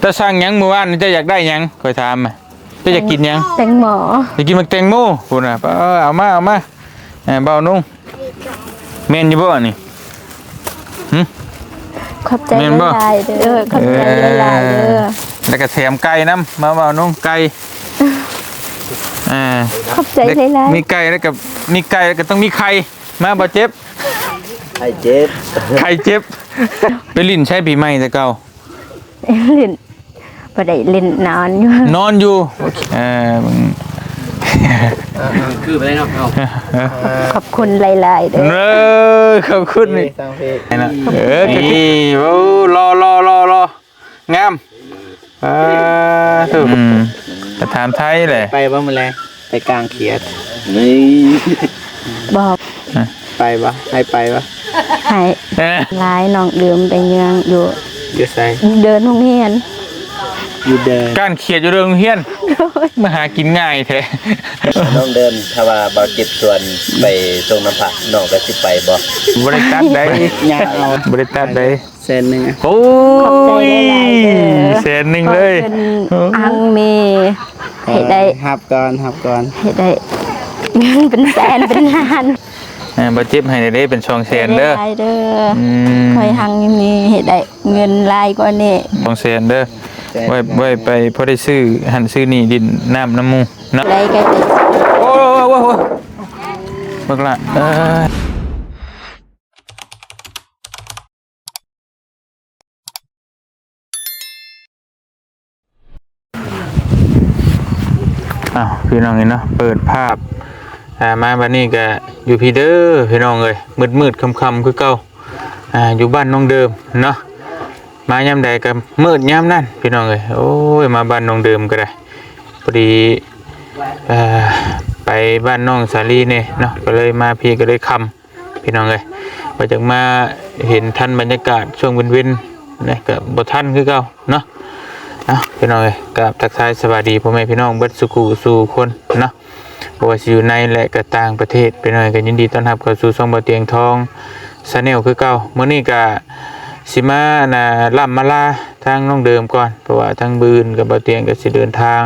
ເຈົ້າສັ່ງຫຍັງມື້ວານນີ້? ເຈົ້າຢາກໄດ້ຫຍັງ? ຂ້ອຍຖາມ ເຈົ້າຢາກກິນຫຍັງ? ແຕງໂມ. ຢາກກິນໝາກແຕງໂມ? ພຸ້ນນະ ເອີ ເອົາມາ ເອົາມາ. ເອີ ບ່າວນຸ່ງ ແມ່ນຢູ່ບໍ່ນີ້? ຫຶ? ຂອບໃຈ ແມ່ນບໍ່? ຫຼາຍໆເດີ. ເອີ ຂອບໃຈ ເອີ ຫຼາຍໆເດີ. ແລ້ວກໍແຖມໄກ່ນຳ ມາ ບ່າວນຸ່ງ ໄກ່. ເອີ ຂອບໃຈຫຼາຍໆ. ມີໄກ່ແລ້ວກໍ ມີໄກ່ແລ້ວກໍຕ້ອງມີໄຂ່. ມາ ບໍ່ເຈັບ ໄຂ່ເຈັບ ໄຂ່ເຈັບ. ໄປຫຼິ້ນໃສປີໃໝ່ແຕ່ເກົ່າ? ຫຼິ້ນ ບໍ່ໄດ້ຫຼິ້ນ ນອນຢູ່ ນອນຢູ່. ເອີ ຄືໄປເນາະ ເອົາ ຂອບຄຸນຫຼາຍໆເດີ. ເອີ ຂອບຄຸນນີ້ ເອີ ນີ້ ໂອ້ ຫຼໍ່ໆໆ ງາມ. ອ່າ ຖືກ ອືມ ກະຖາມໄທແຫຼະ. ໄປບໍ່ມື້ແລງ? ໄປກາງຂຽດ ນີ້ ບໍ່ ໄປບໍ່? ໃຫ້ໄປບໍ່? ໃຫ້ ເອີ ຫຼາຍ ນ້ອງເດີມໄປເຍືອງຢູ່. ຢູ່ໃສ? ເດີນໂຮງຮຽນ ຢູ່ເດີນ ກາງຂຽດຢູ່ເດີນໂຮງຮຽນ. ໂດຍ ມາຫາກິນງ່າຍແທ້. ນ້ອງເດີມ ຖ້າວ່າບ່າວເຈັບຊວນໄປສົ່ງນ້ຳພະ ນ້ອງກໍຊິໄປບໍ່? ບໍ່ໄດ້ຕັດໃດ ຍາວ ບໍ່ໄດ້ຕັດໃດ. ແສນໜຶ່ງ ໂອ້ຍ ຂອບໃຈຫຼາຍໆເດີ ແສນໜຶ່ງເລີຍ. ເອີ ອັງເມ ໃຫ້ໄດ້ ຮັບກ່ອນ ຮັບກ່ອນ ໃຫ້ໄດ້ເງິນເປັນແສນເປັນລ້ານ. ເອີ ບໍ່ເຈັບໃຫ້ເດ້ ເປັນສອງແສນເດີ ຫຼາຍໆເດີ. ອືມ ຄອຍຮັງເມ ໃຫ້ໄດ້ເງິນຫຼາຍກວ່ານີ້ ສອງແສນເດີ. ແສນ ໄວ້ ໄວ້ໄປພໍໄດ້ຊື້ຫັ້ນຊື້ນີ້ ດິນນ້ຳນຳໝູ່ເນາະ. ໄດ້ກໍໄດ້ ໂອ້ຍ ໂອ້ຍ ໂອ້ຍ ໂອ້ຍ ບັກຫຼ້າ ເອີ. ອ້າວ ພີ່ນ້ອງເອີຍເນາະ ເປີດພາບ ອ່າ ມາບັດນີ້ກະຢູ່ພີ້ເດີພີ່ນ້ອງເອີຍ ມືດໆຄ່ຳໆຄືເກົ່າ ອ່າ ຢູ່ບ້ານນ້ອງເດີມເນາະ. ມາຍາມໃດກະມືດຍາມນັ້ນພີ່ນ້ອງເອີຍ. ໂອ້ຍ ມາບ້ານນ້ອງເດີມກະໄດ້ ພໍດີ ເອີ ໄປບ້ານນ້ອງສາລີແດ່ເນາະ ກະເລີຍມາພີ້ກະເລີຍຄ່ຳ. ພີ່ນ້ອງເອີຍ ວ່າຈະມາເຫັນທັນບັນຍາກາດຊ່ວງເວັນໆນະ ກະບໍ່ທັນຄືເກົ່າເນາະ. ເອົ້າ ພີ່ນ້ອງເອີຍ ກາບທັກທາຍສະບາຍດີພໍ່ແມ່ພີ່ນ້ອງເບິດສູ່ຄູ່ສູ່ຄົນເນາະ ບໍ່ວ່າຊິຢູ່ໃນ ແລະ ກະຕ່າງປະເທດ. ພີ່ນ້ອງເອີຍ ກະຍິນດີຕ້ອນຮັບເຂົ້າສູ່ຊ່ອງບ່າວຕຽງທອງ Channel ຄືເກົ່າ. ມື້ນີ້ກະຊິມາ ອັນນ່າ ລ່ຳມາລາທາງນ້ອງເດີມກ່ອນ ເພາະວ່າທາງມື້ອື່ນກະບ່າວຕຽງກະຊິເດີນທາງ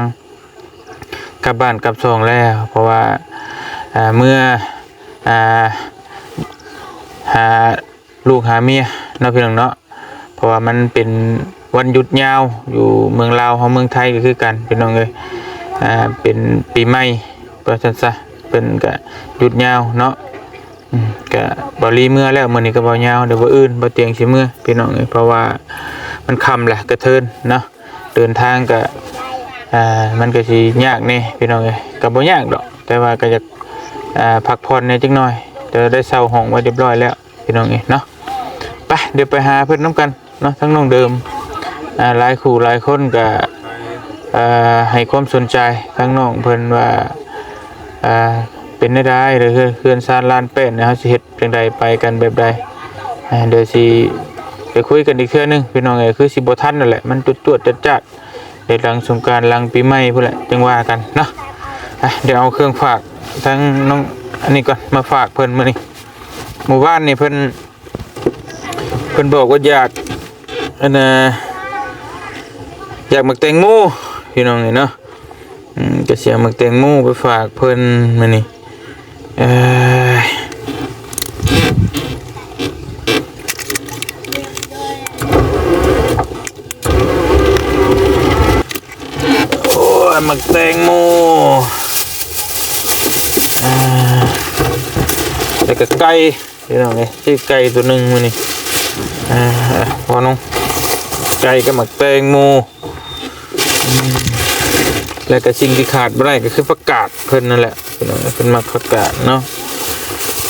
ກັບບ້ານກັບຊ່ອງແລ້ວ ເພາະວ່າ ອ່າ ເມື່ອ ອ່າ ຫາລູກຫາເມຍເນາະ ພີ່ນ້ອງເນາະ. ເພາະວ່າມັນເປັນວັນຢຸດຍາວຢູ່ເມືອງລາວເຮົາ ເມືອງໄທກະຄືກັນ ພີ່ນ້ອງເອີຍ. ອ່າ ເປັນປີໃໝ່ວ່າຊັ້ນຊະ ເພິ່ນກະຢຸດຍາວເນາະ. ອືມ ກະບ່າວລີເມືອແລ້ວ ມື້ນີ້ກະບ່າວຍາວ ດຽວມື້ອື່ນບ່າວຕຽງຊິເມືອ ພີ່ນ້ອງເອີຍ ເພາະວ່າມັນຄ່ຳແຫຼະ ກະເທີນເນາະ. ເດີນທາງກະ ອ່າ ມັນກະຊິຍາກແດ່ພີ່ນ້ອງເອີຍ ກະບໍ່ຍາກດອກ ແຕ່ວ່າກະຢາກ ອ່າ ພັກຜ່ອນແດ່ຈັກໜ້ອຍ ແຕ່ໄດ້ເຊົ່າຫ້ອງໄວ້ຮຽບຮ້ອຍແລ້ວພີ່ນ້ອງເອີຍເນາະ. ໄປ ດຽວໄປຫາເພິ່ນນຳກັນເນາະ ທັງນ້ອງເດີມ ອ່າ ຫຼາຍຄູ່ຫຼາຍຄົນກະ ອ່າ ໃຫ້ຄວາມສົນໃຈ ທັງນ້ອງເພິ່ນວ່າ ອ່າ ເປັນແນວໃດ ເຮືອນຊານລານແປ້ນ ເຮົາຊິເຮັດຈັ່ງໃດ ໄປກັນແບບໃດ. ອ່າ ດຽວຊິໄປຄຸຍກັນອີກເທື່ອໜຶ່ງພີ່ນ້ອງເອີຍ ຄືຊິບໍ່ທັນນັ້ນແຫຼະ ມັນຈວດໆຈັດໆ ດຽວຫຼັງສົງການ ຫຼັງປີໃໝ່ພຸ້ນແຫຼະ ຈັ່ງວ່າກັນເນາະ. ອ່ະ ດຽວເອົາເຄື່ອງຝາກທາງນ້ອງອັນນີ້ກ່ອນ ມາຝາກເພິ່ນມື້ນີ້. ມື້ວານນີ້ເພິ່ນ ເພິ່ນບອກວ່າຢາກ ອັນນ່າ ຢາກໝາກແຕງໂມ ພີ່ນ້ອງເອີຍເນາະ. ອືມ ກະຊິເອົາໝາກແຕງໂມໄປຝາກເພິ່ນມື້ນີ້. ເອີຍ ໂອ້ຍ ໝາກແຕງໂມ ອ່າ ແລ້ວກະໄກ່ ພີ່ນ້ອງເອີຍ ຊື້ໄກ່ໂຕໜຶ່ງມື້ນີ້. ອ່າ ພໍນ້ອງ ໄກ່ກັບໝາກແຕງໂມ ອືມ ແລ້ວກະສິ່ງທີ່ຂາດບໍ່ໄດ້ກະຄືຜັກກາດເພິ່ນນັ້ນແຫຼະ ພີ່ນ້ອງເອີຍ ເພິ່ນມັກຜັກກາດເນາະ.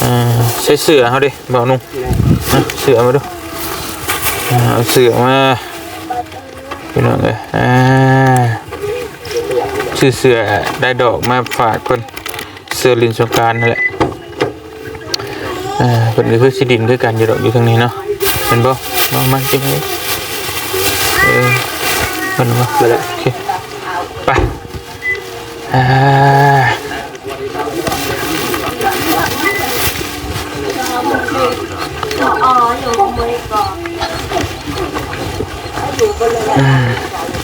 ອ່າ ໃສ່ເສື້ອເຮົາເດ້ ບ່າວນຸ່ງ ເອົາເສື້ອມາດູ ອ່າ ເອົາເສື້ອມາ ພີ່ນ້ອງເອີຍ. ອ່າ ຊື້ເສື້ອລາຍດອກມາຝາກເພິ່ນ ເສື້ອຫຼິ້ນສົງການຫັ້ນແຫຼະ. ເອີ ເພິ່ນກະຄືຊິຫຼິ້ນຄືກັນຢູ່ດອກ ຢູ່ທາງນີ້ເນາະ ແມ່ນບໍ່? ມາ ມາ ເກັບໃຫ້ ເອີ ເພິ່ນບໍ່? ມາແລ້ວ ໂອເຄ ໄປ. ອ່າ ອືມ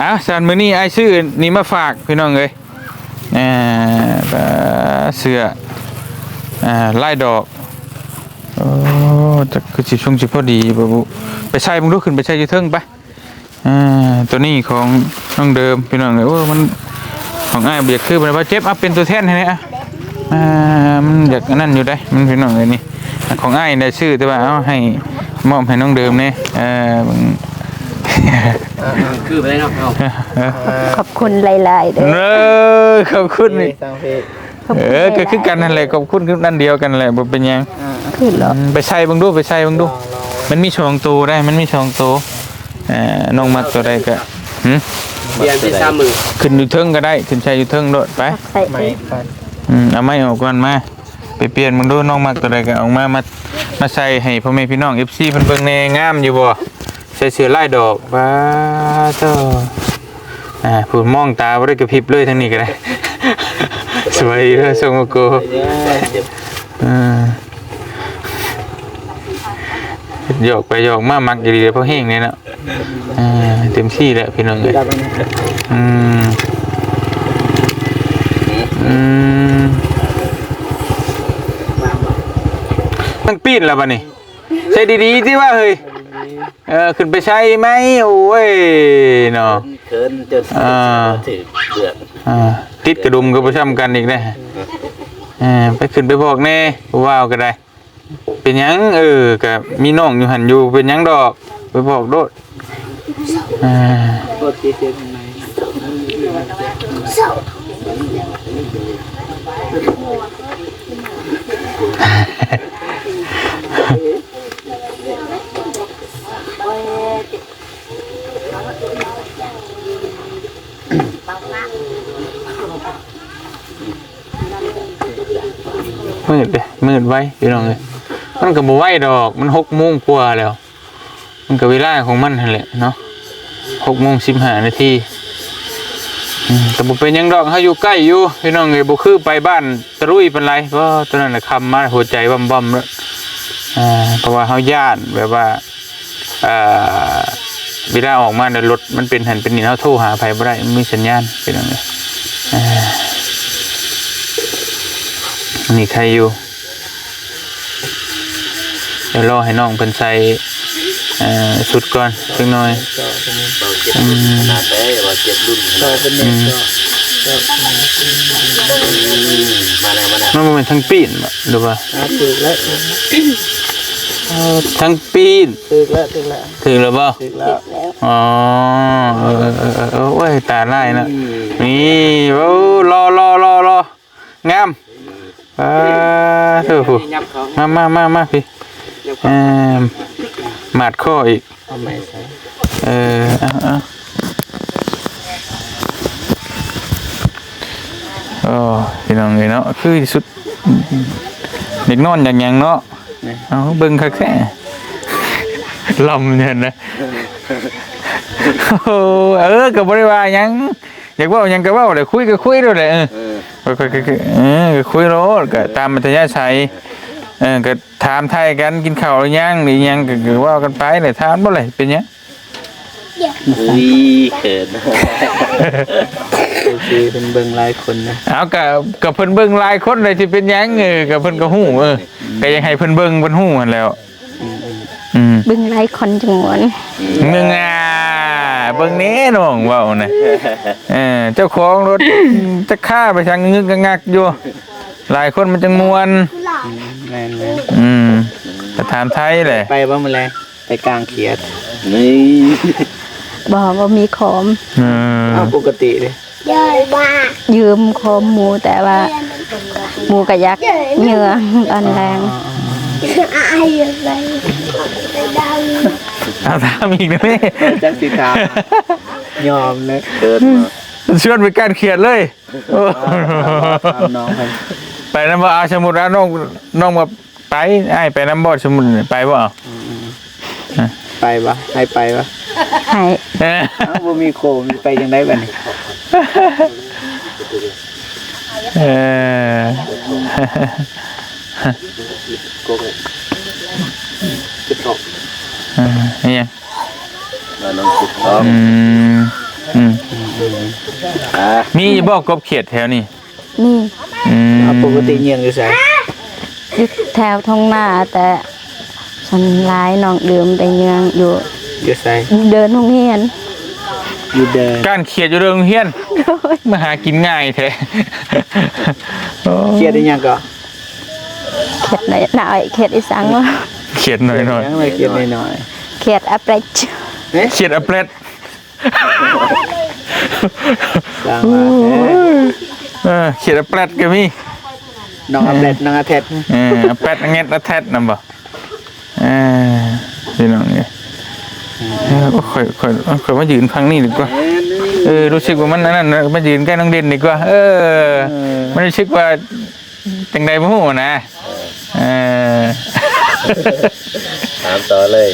ອ້າວ ຊັ້ນ ມື້ນີ້ອ້າຍຊື້ນີ້ມາຝາກພີ່ນ້ອງເອີຍ ເອີ ເສື້ອ ເອີ ລາຍດອກ. ໂອ້ ຈັກຄືຊິຊົງຊິພໍດີບໍ່ບຸ ໄປໃສ່ເບິ່ງດູ ຂຶ້ນໄປໃສ່ຢູ່ເທິງໄປ. ອ່າ ຕົວນີ້ຂອງນ້ອງເດີມພີ່ນ້ອງເອີຍ. ໂອ້ ມັນຂອງອ້າຍບໍ່ຢາກຄືປານໃດ ເຈັບ ເອົາເປັນຕົວແທນໃຫ້ແດ່ ອ່າ ມັນຢາກອັນນັ້ນຢູ່ໃດ໋ ມັນພີ່ນ້ອງເອີຍ ນີ້ຂອງອ້າຍໄດ້ຊື້ ແຕ່ວ່າເອົາໃຫ້ ມອບໃຫ້ນ້ອງເດີມແດ່. ເອີ ເອີ ຄືໄປເນາະ ເອີ ຂອບຄຸນຫຼາຍໆເດີ ເອີ ຂອບຄຸນນີ້ ເອີ ກໍຄືກັນຫັ້ນແຫຼະ ຂອບຄຸນຄືອັນດຽວກັນແຫຼະ ບໍ່ເປັນຫຍັງ. ອືມ ໄປໃສ່ເບິ່ງດູ ໄປໃສ່ເບິ່ງດູ ມັນມີສອງໂຕໄດ໋ ມັນມີສອງໂຕ. ເອີ ນ້ອງມັກຕົວໃດກໍ ຫື ປ່ຽນຊິ ສາມມື້ ຂຶ້ນຢູ່ເທິງກໍໄດ້ ຂຶ້ນໃສ່ຢູ່ເທິງໂລດໄປ. ອືມ ເອົາໄມ້ອອກກ່ອນ ມາ ໄປປ່ຽນເບິ່ງດູ ນ້ອງມັກຕົວໃດກໍເອົາມາ ມາ ມາໃສ່ໃຫ້ພໍ່ແມ່ພີ່ນ້ອງ ເອັຟຊີ ເພິ່ນເບິ່ງແດ່. ງາມຢູ່ບໍ່ ໃສ່ເສື້ອລາຍດອກ ປາໂທ້. ອ່າ ຜູ້ມອງຕາບໍ່ໄດ້ກະພິບເລີຍ ທາງນີ້ກໍໄດ້. ສະບາຍດີເດີ ສົ່ງມາໂກ ອ່າ ຫຍອກໄປຫຍອກມາ ມັກອີ່ຫຼີເດ ພໍແຮງເດເນາະ. ອ່າ ເຕັມທີ່ແລ້ວພີ່ນ້ອງເອີຍ. ອືມ ອືມ ມັນປີນແລ້ວບັດນີ້ ໃສ່ດີໆຕິວ່າເຮີ້ຍ. ເອີ ຂຶ້ນໄປໃສ່ໃໝ່ ໂອ້ຍເນາະ ເຂີນ ເຂີນຈົນ ອ່າ ຖືກເບືອກ ອ່າ ຕິດກະດຸມກໍບໍ່ຊ້ຳກັນອີກເດ້. ເອີ ໄປຂຶ້ນໄປບອກແດ່ ຜູ້ວ່າກໍໄດ້. ເປັນຫຍັງ ເອີ ກະມີນ້ອງຢູ່ຫັ້ນຢູ່ ເປັນຫຍັງດອກ ໄປບອກໂລດ. ອ່າ ມືດເດ້ ມືດໄວພີ່ນ້ອງເອີຍ. ມັນກໍບໍ່ໄວດອກ ມັນຫົກໂມງກວ່າແລ້ວ. ມັນກໍເວລາຂອງມັນຫັ້ນແຫຼະເນາະ ຫົກໂມງສິບຫ້ານາທີ. ອືມ ກໍບໍ່ເປັນຫຍັງດອກ ເຮົາຢູ່ໃກ້ຢູ່ພີ່ນ້ອງເອີຍ. ບໍ່ຄືໄປບ້ານຕະລຸຍປານໃດ ເພາະຕອນນັ້ນນະຄ່ຳມາ ຫົວໃຈວຳໆເລີຍ. ອ່າ ເພາະວ່າເຮົາຢ້ານແບບວ່າ ອ່າ ເວລາອອກມາແລ້ວລົດມັນເປັນຫັ້ນເປັນນີ້ ເຮົາໂທຫາໃຜບໍ່ໄດ້ ມັນມີສັນຍານພີ່ນ້ອງເອີຍ. ອ່າ ອັນນີ້ໄຄຢູ່. ດຽວລໍໃຫ້ນ້ອງເພິ່ນໃສ່ ເອີ ຊຸດກ່ອນຈັກໜ່ອຍ. ເວົ້າເຈັບລຸ້ນຂະໜາດໃດ ວ່າເຈັບລຸ້ນຂະໜາດ ເປັນແນວ ອືມ ເຈາະ ເຈາະ ອືມ ມາແລ້ວ ມາແລ້ວ. ມັນບໍ່ແມ່ນທັງປີ້ນບໍ ຫຼືວ່າ ອ່າ ຖືກແລ້ວ ທັງປີ້ນ. ຖືກແລ້ວ ຖືກແລ້ວ ຖືກແລ້ວບໍ? ຖືກແລ້ວ. ອໍ ເອີ ເອີ ໂອ້ຍ ຕາລາຍເນາະ. ອືມ ນີ້ ໂອ້ ຫຼໍ່ໆໆ ງາມ. ປາໂທ້ ມາ ມາ ມາ ມາ ພີ່ ເອີ ມາດຄໍອີກ. ເອົາໄມ້ໃສ່ ເອີ ເອົາ ເອົາ. ໂອ້ ພີ່ນ້ອງເອີຍເນາະ ຄືສຸດ ຢາກນອນຢາກຫຍັງເນາະ. ເອົາ ເບິ່ງຄັກແທ້ ລຳເຫັນນະ. ໂອ້ ເອີ ກໍບໍ່ໄດ້ວ່າຫຍັງ ຢາກເວົ້າຫຍັງກໍເວົ້າແຫຼະ ຄຸຍກໍຄຸຍໂລດແຫຼະ. ເອີ ເອີ ກໍ ກໍ ກໍ ເອີ ກໍຄຸຍໂລດ ກໍຕາມອັດທະຍາໄສ. ເອີ ກໍຖາມໄຖ່ກັນ ກິນເຂົ້າຫຼືຍັງ ຫຼືຫຍັງ ກໍ ກໍເວົ້າກັນໄປແຫຼະ ຖາມໂລດແຫຼະ ເປັນຫຍັງ? ອຸ້ຍ ເຂີນ ເອັຟຊີ ເພິ່ນເບິ່ງຫຼາຍຄົນນະ. ເອົາ ກໍ ກໍເພິ່ນເບິ່ງຫຼາຍຄົນເລີຍ ຊິເປັນຫຍັງ? ເອີ ກໍເພິ່ນກໍຮູ້ ເອີ ກໍຢາກໃຫ້ເພິ່ນເບິ່ງ ເພິ່ນຮູ້ຫັ້ນແຫຼ້ວ. ອືມ ອືມ ອືມ ເບິ່ງຫຼາຍຄົນຈັ່ງມ່ວນ. ເບິ່ງ ອ່າ ເບິ່ງແດ່ ນ້ອງເວົ້ານະ. ເອີ ເຈົ້າຂອງລົດຈັກຄາໄປທາງງຶກງັກຢູ່ ຫຼາຍຄົນມັນຈັ່ງມ່ວນ. ອືມ ແມ່ນໆ ອືມ ກໍຖາມໄຖ່ແຫຼະ. ໄປບໍ່ມື້ແລງ? ໄປກາງຂຽດ. ນີ້ ບໍ່ ບໍ່ມີຄອມ. ເອີ ເອົ້າ ປົກກະຕິເດ້ ຢືມຄອມໝູ່ ແຕ່ວ່າໝູ່ກໍຢາກເຫຍື່ອຕອນແລງ. ອໍ ອໍ ອໍ ເອົາ ຖາມອີກນະແມ່ ຈັກຊິຖາມ ຍອມເລີຍ ເກີດມາ ຊວນໄປກາງຂຽດເລີຍ. ໂອ້ ຖາມນ້ອງເພິ່ນ ໄປນຳບໍ່? ເອົາ ສົມມຸດວ່ານ້ອງ ນ້ອງວ່າ ໄປ ອ້າຍໄປນຳບໍ່? ສົມມຸດໄປບໍ່? ອືມ ອືມ ອືມ ໄປບໍ່? ໃຫ້ໄປບໍ່? ໃຫ້ ເອີ ເອົ້າ ບໍ່ມີໂຄມ ໄປຈັ່ງໃດບັດນີ້? ເອີ ເອີ ອີຫຍັງ? ວ່ານ້ອງເຈັບທ້ອງ ອືມ ອືມ ອ່າ ມີຢູ່ບໍ່ກົບຂຽດແຖວນີ້? ມີ. ອືມ ອ່າ ປົກກະຕິຍ່ຽງຢູ່ໃສ? ຢູ່ແຖວທົ່ງນາ ແຕ່ສ່ວນຫຼາຍນ້ອງເດີມໄປຍ່າງຢູ່ ຢູ່ໃສ? ເດີ່ນໂຮງຮຽນ. ຢູ່ເດີ່ນ ກ້ານຂຽດຢູ່ເດີ່ນໂຮງຮຽນ. ໂດຍ. ມາຫາກິນງ່າຍແທ້. ໂອ້ ຂຽດອີຫຍັງກໍ? ຂຽດນ້ອຍໆ ຂຽດອີສັງວະ? ຂຽດນ້ອຍໆ ຂຽດນ້ອຍໆ ຂຽດອາແປດ. ເອີ? ຂຽດອາແປດ. ສ້າງວ່າແທ້. ເອີ ຂຽດອາແປດກໍມີ. ນ້ອງອາແປດ ນ້ອງອາແທດ. ເອີ ອາແປດ ອາແງດ ອາແທດນຳບໍ່? ເອີ ພີ່ນ້ອງເອີຍ. ເອີ ຂ້ອຍ ຂ້ອຍ ຂ້ອຍມາຢືນຝັ່ງນີ້ດີກວ່າ. ເອີ ຮູ້ສຶກວ່າມັນອັນນັ້ນນະ ມາຢືນໃກ້ນ້ອງເດັ່ນດີກວ່າ. ເອີ ເອີ ມັນຮູ້ສຶກວ່າ ຈັ່ງໃດບໍ່ຮູ້ນະ. ເອີ ຖາມຕໍ່ເລີຍ.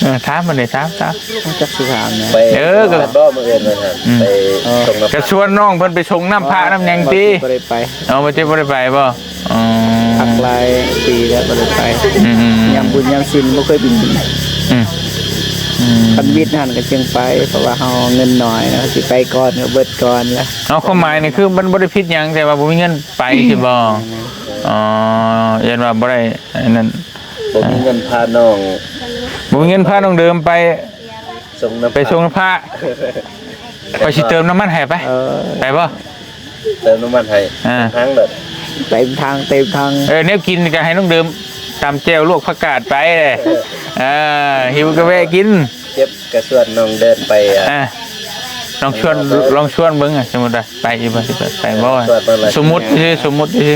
ເອີ ຖາມມັນເດ້ ຖາມ ຖາມ. ເອົາ ຈັກຊິຖາມນະ. ໄປ ເອີ ກໍ ບໍ່ ມື້ອື່ນວ່າຊັ້ນ. ອືມ ໄປ ເອີ ສົ່ງນ້ຳ ກະຊວນນ້ອງເພິ່ນໄປສົ່ງນ້ຳພະ ເອີ ນ້ຳຫຍັງຕິ? ບໍ່ໄດ້ໄປ. ອໍ ບໍ່ຕິ ບໍ່ໄດ້ໄປບໍ່? ອໍ ພັກຫຼາຍປີແລ້ວບໍ່ໄດ້ໄປ. ອືມໆໆ ຍາມບຸນຍາມສິນບໍ່ເຄີຍໄປ. ອືມ ອືມ ຄັນວິດຫັ້ນກໍຈຶ່ງໄປ ເພາະວ່າເຮົາເງິນໜ້ອຍນະ ຊິໄປກ່ອນກໍເບິດກ່ອນແລ້ວ. ເອົາ ຄວາມໝາຍນີ້ຄືມັນບໍ່ໄດ້ຜິດຫຍັງ ແຕ່ວ່າບໍ່ມີເງິນ ໄປຊິບໍ່? ແມ່ນໆ ອໍ ຢ້ານວ່າບໍ່ໄດ້ອັນນັ້ນ ບໍ່ມີເງິນພານ້ອງ ບໍ່ມີເງິນພານ້ອງເດີມໄປ ສົ່ງນ້ຳ ໄປສົ່ງນ້ຳພະ. ຂ້ອຍຊິເຕີມນ້ຳມັນໃຫ້ໄປ. ເອີ ໄປບໍ່? ເຕີມນ້ຳມັນໃຫ້. ອ່າ ທັງເດີ ເຕັມຖັງ ເຕັມຖັງ. ເອີ ແນວກິນກໍໃຫ້ນ້ອງເດີມຕຳແຈ່ວລວກຜັກກາດໄປ. ເອີ ຫິວກໍແວະກິນ. ເຈັບ ກະຊວນນ້ອງເດີນໄປ ອ່າ ອ່າ ລອງຊວນ ລອງຊວນເບິ່ງ ອ່າ ສົມມຸດວ່າໄປອີກບໍ່ ຊິໄປ ໄປບໍ່? ສົມມຸດຊື່ ສົມມຸດຊື່.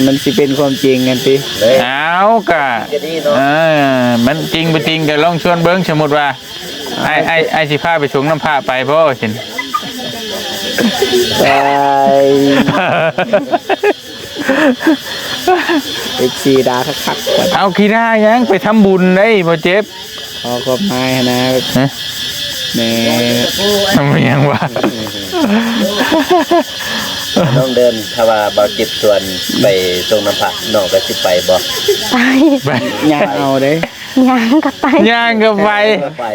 ມັນຊິເປັນຄວາມຈິງຫັ້ນຕິ? ເອີ ເອົາ ກະ ກະດີເນາະ. ເອີ ມັນຈິງບໍ່ຈິງກະລອງຊວນເບິ່ງ. ສົມມຸດວ່າ ອ້າຍ ອ້າຍ ອ້າຍຊິພາໄປສົ່ງນ້ຳພະ ໄປບໍ່? ຊັ້ນ ໄປ. ເອັຟຊີດ່າຄັກໆ. ເອົາ ຂີ້ດ່າຫຍັງ ໄປທຳບຸນໄດ໋ ບໍ່ເຈັບ. ຂໍຄວາມໝາຍຫັ້ນນະ. ຮະ? ແມ່ ມັນຫຍັງວະ? ນ້ອງເດີນ ຖ້າວ່າບ່າວເຈັບຊວນໄປສົ່ງນ້ຳພະ ນ້ອງກໍຊິໄປບໍ່? ໄປ. ໄປ ຍ່າງເອົາເດ້. ຍ່າງກໍໄປ. ຍ່າງກໍໄປ. ໄປ.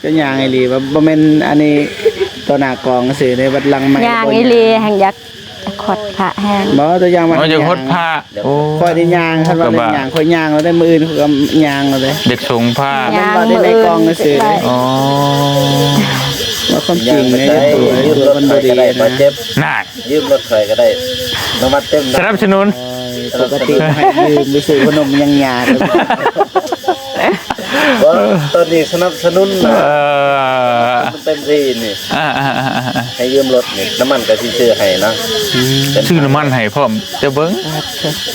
ເຈົ້າຍ່າງອີ່ຫຼີບໍ່? ບໍ່ແມ່ນອັນນີ້ຕໍ່ໜ້າກອງຊື່ເດ້ ບັດຫຼັງໄມ ຍ່າງອີ່ຫຼີ ບໍ່ຍ່າງ ແຮ່ງຢາກ ຢາກຫົດພະແຮງ. ບໍ່ ຕົວຢ່າງວ່າ ອໍ ຢາກຫົດພະ. ໂອ້ ຂ້ອຍນີ້ຍ່າງ ຄັນວ່າເລື່ອງຍ່າງ ຂ້ອຍຍ່າງແລ້ວໄດ໋ ມື້ອື່ນຂ້ອຍກໍຍ່າງແລ້ວເດ້ ຢາກສົ່ງພະ ຍ່າງ ວ່າໄດ້ໃນກອງຊື່ເດ້. ອໍ ວ່າຄວາມຈິງເດ້ ຢືມລົດຂ້ອຍກໍໄດ້ ບໍ່ເຈັບນະ. ຢືມລົດຂ້ອຍກໍໄດ້ ນ້ຳມັນເຕັມ ສະໜັບສະໜູນ. ໂອ້ຍ ປົກກະຕິໃຫ້ຢືມໄປຊື້ຂະໜົມຍັງຍາກ. ບໍ່ ຕອນນີ້ສະໜັບສະໜູນ ເອີ ເຕັມທີ່ນີ້. ອ່າໆໆໆ ໃຫ້ຢືມລົດນີ້ ນ້ຳມັນກໍຊິຊື້ໃຫ້ນະ. ອືມ ຊື້ນ້ຳມັນໃຫ້ພ້ອມ. ເຈົ້າເບິ່ງ ອ່າ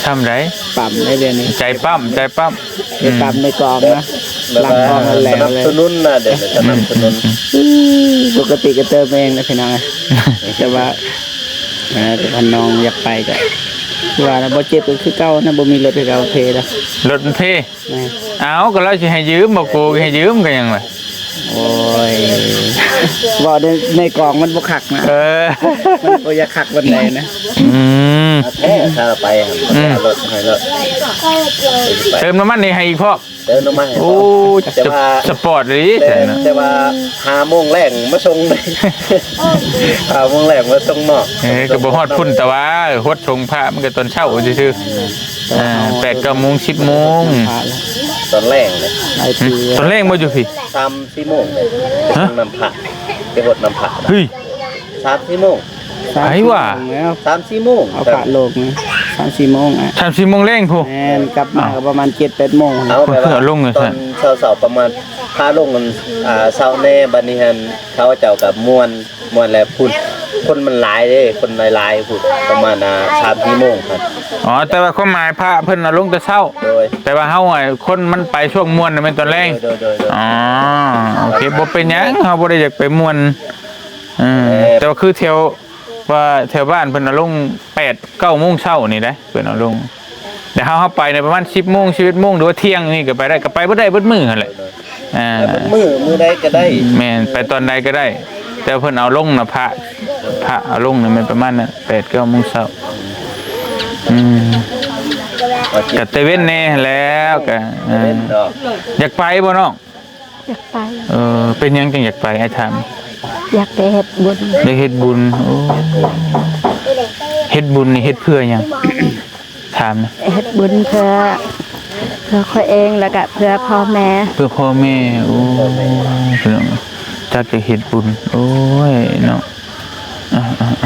ຊ່ຳໃດ ປ້ຳໄດ້ດຽວນີ້ ໃຈປ້ຳ ໃຈປ້ຳ. ໄດ້ຕາມໃນກອງນະ ຫຼັງກອງຫັ້ນແຫຼະ ສະໜັບສະໜູນນະ ດຽວນີ້ສະໜັບສະໜູນ. ອືມ ປົກກະຕິກໍເຕີມເອງນະພີ່ນ້ອງ ແຕ່ວ່າ ເອີ ຄັນນ້ອງຢາກໄປກໍ ຄືວ່ານະ ບໍ່ເຈັບກໍຄືເກົ່ານະ ບໍ່ມີລົດຄືເກົ່າ ເພແລ້ວ ລົດມັນເພ. ແມ່ນ. ເອົ້າ ກໍລາວຊິໃຫ້ຢືມ ບໍ່ໂກໃຫ້ຢືມກໍຫຍັງລະ. ໂອ້ຍ ເວົ້າໃນ ໃນກອງມັນບໍ່ຄັກນະ. ເອີ ມັນບໍ່ຢາກຄັກປານໃດນະ. ອືມ ແທ້ ຖ້າໄປ ອືມ ເອົາລົດໃຫ້ລົດ ເຕີມນ້ຳມັນນີ້ໃຫ້ອີກພ້ອມ. ເຕີມນ້ຳມັນໃຫ້. ໂອ້ ແຕ່ວ່າສະປອດອີ່ຫຼີ ແຕ່ ແຕ່ວ່າຫ້າໂມງແລງມາສົ່ງ ຫ້າໂມງແລງມາສົ່ງນອກ. ເອີ ກໍບໍ່ຮອດພຸ້ນ ແຕ່ວ່າຫົດສົງພະມັນກໍຕອນເຊົ້າຊື່ໆ. ອ່າ ແປດເກົ້າໂມງ ສິບໂມງ ຕອນແລງເດ້. ຕອນແລງບໍ່ຢູ່ພີ້? ສາມສີ່ໂມງເດ້. ຮະ? ສົ່ງນ້ຳພະ ໄປຫົດນ້ຳພະ. ເຮີ້ຍ ສາມສີ່ໂມງ. ສາມສີ່ໂມງແລ້ວ ສາມສີ່ໂມງ ເອົາພະລົງ ສາມສີ່ໂມງ. ອ່ະ ສາມສີ່ໂມງແລງພຸ້ນ. ແມ່ນ ກັບມາກໍປະມານເຈັດແປດໂມງ. ເອົາແບບວ່າເອົາລົງເລີຍ ຕອນເຊົ້າໆ ປະມານພະລົງ ອ່າ ເຊົ້າແນ່. ບັດນີ້ຫັ້ນ ເຂົາເຈົ້າກໍມ່ວນ ມ່ວນແລ້ວພຸ້ນ ຄົນມັນຫຼາຍເດ້ ຄົນຫຼາຍໆ ພຸ້ນ ປະມານ ອ່າ ສາມສີ່ໂມງຫັ້ນ. ອໍ ແຕ່ວ່າຄວາມໝາຍພະເພິ່ນເອົາລົງແຕ່ເຊົ້າ. ໂດຍ. ແຕ່ວ່າເຮົາ ອ່າ ຄົນມັນໄປຊ່ວງມ່ວນນະ ແມ່ນຕອນແລງ. ໂດຍໆໆ. ອໍ ໂອເຄ ບໍ່ເປັນຫຍັງ ເຮົາບໍ່ໄດ້ຢາກໄປມ່ວນ. ເອີ ແຕ່ວ່າຄືແຖວ ວ່າແຖວບ້ານເພິ່ນເອົາລົງແປດເກົ້າໂມງເຊົ້ານີ້ເດ້ ເພິ່ນເອົາລົງ. ແຕ່ເຮົາ ເຮົາໄປໃນປະມານສິບໂມງ ສິບເອັດໂມງ ຫຼືວ່າທ່ຽງນີ້ກໍໄປໄດ້ ກໍໄປບໍ່ໄດ້ເບິດມື້ຫັ້ນແຫຼະ. ອ່າ ເບິດມື້ ມື້ໃດກໍໄດ້. ແມ່ນ ໄປຕອນໃດກໍໄດ້ ແຕ່ເພິ່ນເອົາລົງນະ ພະ ພະເອົາລົງນີ້ແມ່ນປະມານນັ້ນ ແປດເກົ້າໂມງເຊົ້າ. ອືມ ກໍຕະເວັນແດ່ແລ້ວ ກໍ ເອີ ຕະເວັນດອກ. ຢາກໄປບໍ່ນ້ອງ? ຢາກໄປ. ເອີ ເປັນຫຍັງຈຶ່ງຢາກໄປ ອ້າຍຖາມ? ຢາກໄປເຮັດບຸນ. ໄດ້ເຮັດບຸນ. ໂອ້ ເຮັດບຸນນີ້ເຮັດເພື່ອຫຍັງ? ຖາມນະ. ເຮັດບຸນເພື່ອ ເພື່ອຂ້ອຍເອງ ແລ້ວກະເພື່ອພໍ່ແມ່. ເພື່ອພໍ່ແມ່. ໂອ້ ພີ່ນ້ອງ ຈັກຈະເຮັດບຸນ. ໂອ້ຍເນາະ. ອ່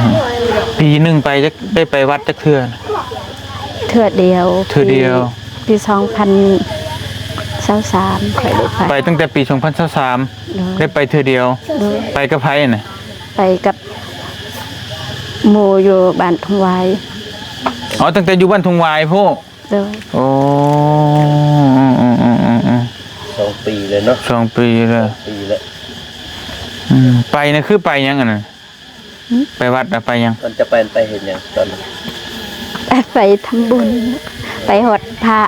າໆໆ ປີໜຶ່ງໄປຈັກ ໄດ້ໄປວັດຈັກເທື່ອ? ເທື່ອດຽວ. ເທື່ອດຽວ. ປີ ປີສອງພັນຊາວສາມ ຂ້ອຍໄດ້ໄປ. ໄປຕັ້ງແຕ່ປີສອງພັນຊາວສາມ. ໂດຍ. ໄດ້ໄປເທື່ອດຽວ. ໂດຍ. ໄປກັບໃຜນະ? ໄປກັບໝູ່ຢູ່ບ້ານທົ່ງຫວາຍ. ອໍ ຕັ້ງແຕ່ຢູ່ບ້ານທົ່ງຫວາຍພຸ້ນ. ໂດຍ. ໂອ້ ສອງປີແລ້ວເນາະ. ສອງປີແລ້ວ. ສອງປີແລ້ວ. ອືມ ໄປນະ ຄືໄປຫຍັງອັນນັ້ນ? ຫື? ໄປວັດນະ ໄປຫຍັງ? ຕອນຈະໄປ ໄປເຮັດຫຍັງຕອນນັ້ນ? ໄປທຳບຸນ ໄປຫົດພະ.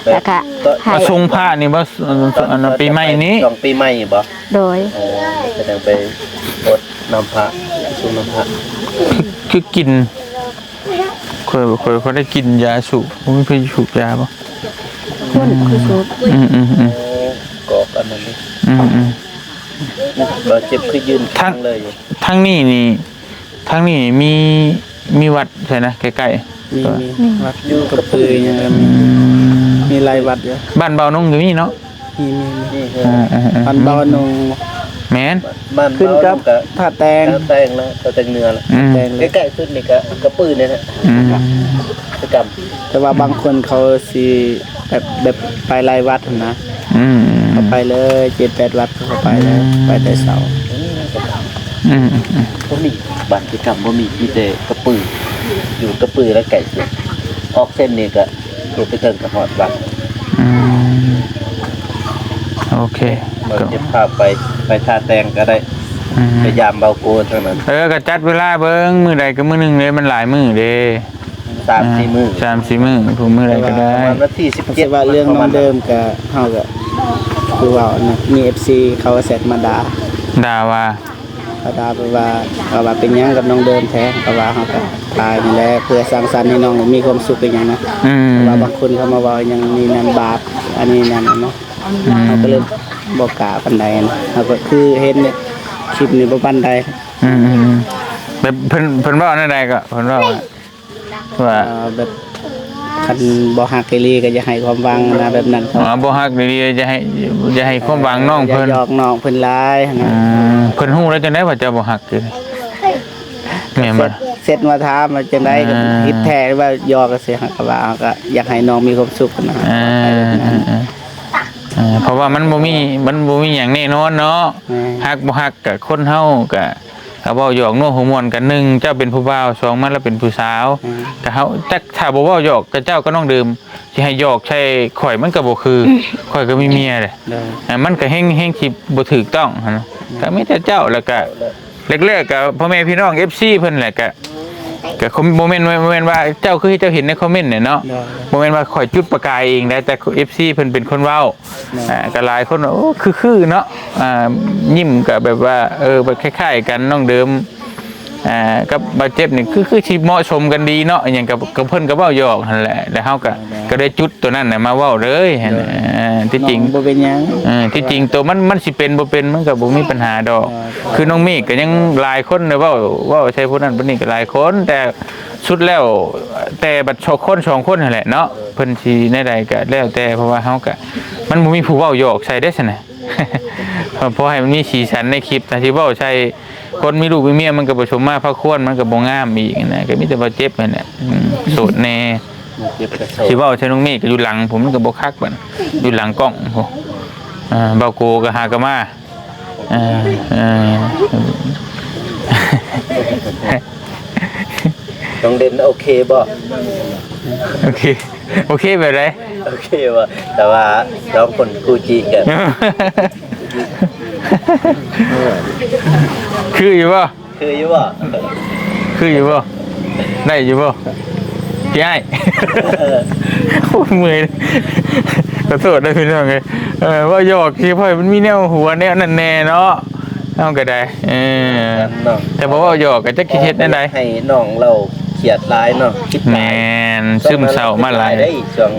ອໍ ແບບ ແລ້ວກະ ກໍ ມາສົ່ງພະນີ້ບໍ່? ອັນນັ້ນ ປີໃໝ່ນີ້. ຊ່ວງປີໃໝ່ບໍ່? ໂດຍ. ອໍ ສະແດງໄປຫົດນຳພະ ສົ່ງນຳພະ. ຄື ຄືກິນ ຂ້ອຍ ຂ້ອຍ ຂ້ອຍໄດ້ກິນຢາສູບ. ບໍ່ມີໃຜສູບຢາບໍ່? ຄົນ ອືມ ຄືສູບ. ອືມໆໆ ໂອ້ ກອກອັນນັ້ນນີ້. ອືມໆ ບາດເຈັບຄືຢືນທາງເລີຍ. ທາງນີ້ນີ້ ທາງນີ້ມີ ມີວັດໃສນະ ໃກ້ໆ? ມີ ມີ ມີ ວັດຢູ່ກະປືຫຍັງກໍມີ. ອືມ ມີຫຼາຍວັດຢູ່. ບ້ານບ່າວນົງກໍມີເນາະ. ມີ ມີ ມີ. ເອີ ເອີ ເອີ ບ້ານບ່າວນົງ. ແມ່ນ ບ້ານ ຂຶ້ນກັບທ່າແຕງ. ທ່າແຕງລະ ທ່າແຕງເໜືອລະ. ອືມ ແຕງເລີຍ. ໃກ້ໆສຸດນີ້ກໍກະປືນີ້ແຫຼະ. ອືມ ຄືກັນ. ແຕ່ວ່າບາງຄົນເຂົາຊິແບບ ແບບໄປຫຼາຍວັດຫັ້ນນະ. ອືມ ເຂົາໄປເລີຍ ເຈັດແປດວັດເຂົາກໍໄປແລ້ວ. ອືມ ໄປແຕ່ເຊົ້າ. ອືມ ອືມ ອືມ ບໍ່ມີ ບ້ານຄືກັນ ບໍ່ມີ ມີແຕ່ກະປື. ຢູ່ກະປືລະໃກ້ສຸດ. ອອກເສັ້ນນີ້ກໍ ລົງໄປເຖິງກໍຮອດວັດ. ອືມ ໂອເຄ ເຮົາເກັບພາບໄປ ໄປທ່າແຕງກໍໄດ້. ອືມ ໄປຢາມເບົາໂກທາງນັ້ນ. ເອີ ກໍຈັດເວລາເບິ່ງ ມື້ໃດກໍມື້ໜຶ່ງເດ້ ມັນຫຼາຍມື້ເດ້. ສາມສີ່ມື້ ສາມສີ່ມື້ ຜູ້ມື້ໃດກໍໄດ້. ປະມານວັນທີສິບເຈັດ. ວ່າເລື່ອງນ້ອງເດີມກໍ ເຮົາກໍຄືເວົ້ານະ ມີເອັຟຊີເຂົາແຊັດມາດ່າ. ດ່າວ່າ? ເຂົາຖາມວ່າ ເຂົາວ່າເປັນຫຍັງກັບນ້ອງເດີມແທ້ ເຂົາວ່າເຮົາກໍຖ່າຍນີ້ແຫຼະ ເພື່ອສ້າງສັນໃຫ້ນ້ອງມີຄວາມສຸກອີ່ຫຍັງນະ. ອືມ ເພາະວ່າບາງຄົນເຂົາມາເວົ້າຫຍັງນີ້ນັ້ນບາດ ອັນນີ້ນັ້ນນະ. ອືມ ເຮົາກໍເລີຍບໍ່ກ້າປານໃດນະ. ເຮົາກໍຄືເຫັນໃນຄລິບນີ້ບໍ່ປານໃດ. ອືມ ອືມ ອືມ ແບບເພິ່ນ ເພິ່ນເວົ້າແນວໃດກໍ ເພິ່ນເວົ້າວ່າ ວ່າ ເອີ ແບບຄັນບໍ່ຮັກອີ່ຫຼີກໍຢ່າໃຫ້ຄວາມຫວັງນະ ແບບນັ້ນ. ອໍ ບໍ່ຮັກອີ່ຫຼີຢ່າໃຫ້ ຢ່າໃຫ້ຄວາມຫວັງນ້ອງເພິ່ນ ຢ່າຫຍອກນ້ອງເພິ່ນຫຼາຍນະ. ອືມ ເພິ່ນຮູ້ແລ້ວຈັ່ງໃດວ່າເຈົ້າບໍ່ຮັກ? ແມ່ນບໍ່? ເຊັດ ເຊັດມາຖາມວ່າຈັ່ງໃດ ອ່າ ກໍຜິດແທ້ວ່າຫຍອກ ກໍຊິຮັກ ກໍວ່າ ກໍຢາກໃຫ້ນ້ອງມີຄວາມສຸກນະ. ອ່າ ເອີ ເອີ ເອີ ເພາະວ່າມັນບໍ່ມີ ມັນບໍ່ມີຫຍັງແນ່ນອນເນາະ. ແມ່ນ ຮັກບໍ່ຮັກ ກໍຄົນເຮົາກໍ ກໍເວົ້າຫຍອກນົວຫົວມ່ວນກັນ. ໜຶ່ງ ເຈົ້າເປັນຜູ້ບ່າວ ສອງ ມາລະເປັນຜູ້ສາວ. ອືມ ກໍເຮົາ ຈັກຖ້າບໍ່ເວົ້າຫຍອກກັບເຈົ້າກັບນ້ອງເດີມ ຊິໃຫ້ຫຍອກໃສ່ຂ້ອຍມັນກໍບໍ່ຄື ຂ້ອຍກໍມີເມຍເດ້. ໂດຍ ອ່າ ມັນກໍແຮງ ແຮງຊິບໍ່ຖືກຕ້ອງຫັ້ນນະ. ອືມ ກໍມີແຕ່ເຈົ້າ ແລ້ວກໍແລກໆ ກໍພໍ່ແມ່ພີ່ນ້ອງເອັຟຊີເພິ່ນແຫຼະ ກໍ ກໍຄົນ ບໍ່ແມ່ນ ບໍ່ແມ່ນວ່າເຈົ້າ ຄືເຈົ້າເຫັນໃນຄອມເມັນແຫຼະເນາະ. ໂດຍ ບໍ່ແມ່ນວ່າຂ້ອຍຈຸດປະກາຍເອງໃດ ແຕ່ເອັຟຊີເພິ່ນເປັນຄົນເວົ້າ. ໂດຍ ອ່າ ກໍຫຼາຍຄົນວ່າ ໂອ້ ຄືໆ ເນາະ. ອ່າ ຍິ້ມກໍແບບວ່າ ເອີ ແບບຄ້າຍໆ ກັນ ນ້ອງເດີມ ອ່າ ກັບບາດເຈັບນີ້ ຄື ຄືຊິເໝາະສົມກັນດີເນາະ ອີ່ຫຍັງກໍ ກໍເພິ່ນກໍເວົ້າຫຍອກຫັ້ນແຫຼະ ແລ້ວເຮົາກໍ ກໍໄດ້ຈຸດຕົວນັ້ນນະມາເວົ້າເລີຍ. ໂດຍ ອ່າ ທີ່ຈິງ ບໍ່ເປັນຫຍັງ. ເອີ ທີ່ຈິງໂຕມັນ ມັນຊິເປັນບໍ່ເປັນ ມັນກໍບໍ່ມີປັນຫາດອກ. ໂດຍ ຄືນ້ອງເມກກໍຍັງຫຼາຍຄົນເດ້ ເວົ້າ ເວົ້າໃສ່ຜູ້ນັ້ນຜູ້ນີ້ກໍຫຼາຍຄົນ ແຕ່ສຸດແລ້ວ ແຕ່ບັດສອງຄົນ ສອງຄົນຫັ້ນແຫຼະເນາະ ເພິ່ນຊິແນວໃດກໍແລ້ວແຕ່ ເພາະວ່າເຮົາກໍ ມັນບໍ່ມີຜູ້ເວົ້າຫຍອກໃສ່ເດ້ຊັ້ນນະ. ພໍໃຫ້ມັນມີສີສັນໃນຄລິບນະ ຊິເວົ້າໃສ່ຄົນມີລູກມີເມຍ ມັນກໍບໍ່ສົມມາພາຄວນ ມັນກໍບໍ່ງາມອີກນະ. ກໍມີແຕ່ບາດເຈັບຫັ້ນແຫຼະ ອືມ ໂສດແດ່. ເຈັບກໍໂສດ ຊິເວົ້າໃສ່ນ້ອງເມກກໍຢູ່ຫຼັງພຸ້ນ ມັນກໍບໍ່ຄັກບັດ ຢູ່ຫຼັງກ້ອງພຸ້ນ. ອ່າ ເບົາໂກກໍຫາກໍມາ. ເອີ ເອີ ນ້ອງເດັ່ນໂອເຄບໍ່? ໂອເຄ ໂອເຄແບບໃດ? ໂອເຄບໍ່? ແຕ່ວ່າສອງຄົນຄູ່ຈີກັນ ຄືຢູ່ບໍ່? ຄືຢູ່ບໍ່? ຄືຢູ່ບໍ່? ໄດ້ຢູ່ບໍ່? ພີ່ອ້າຍ ໂອ້ຍ ເມື່ອຍ ຂໍໂທດເດີພີ່ນ້ອງເອີຍ. ເອີ ເວົ້າຫຍອກຊິ ເພາະມັນມີແນວຫົວແນວນັ້ນແດ່ເນາະ ເຮົາກໍໄດ້. ເອີ ເນາະ ແຕ່ບໍ່ເວົ້າຫຍອກກໍຈັກຊິເຮັດແນວໃດ ໃຫ້ນ້ອງລາວຄຽດຫຼາຍເນາະ ຄິດຫຼາຍ. ແມ່ນ ຊຶມເສົ້າມາຫຼາຍ ຊ່ວງນັ້ນຄິດຫຼາຍເດ້ ຊ່ວງ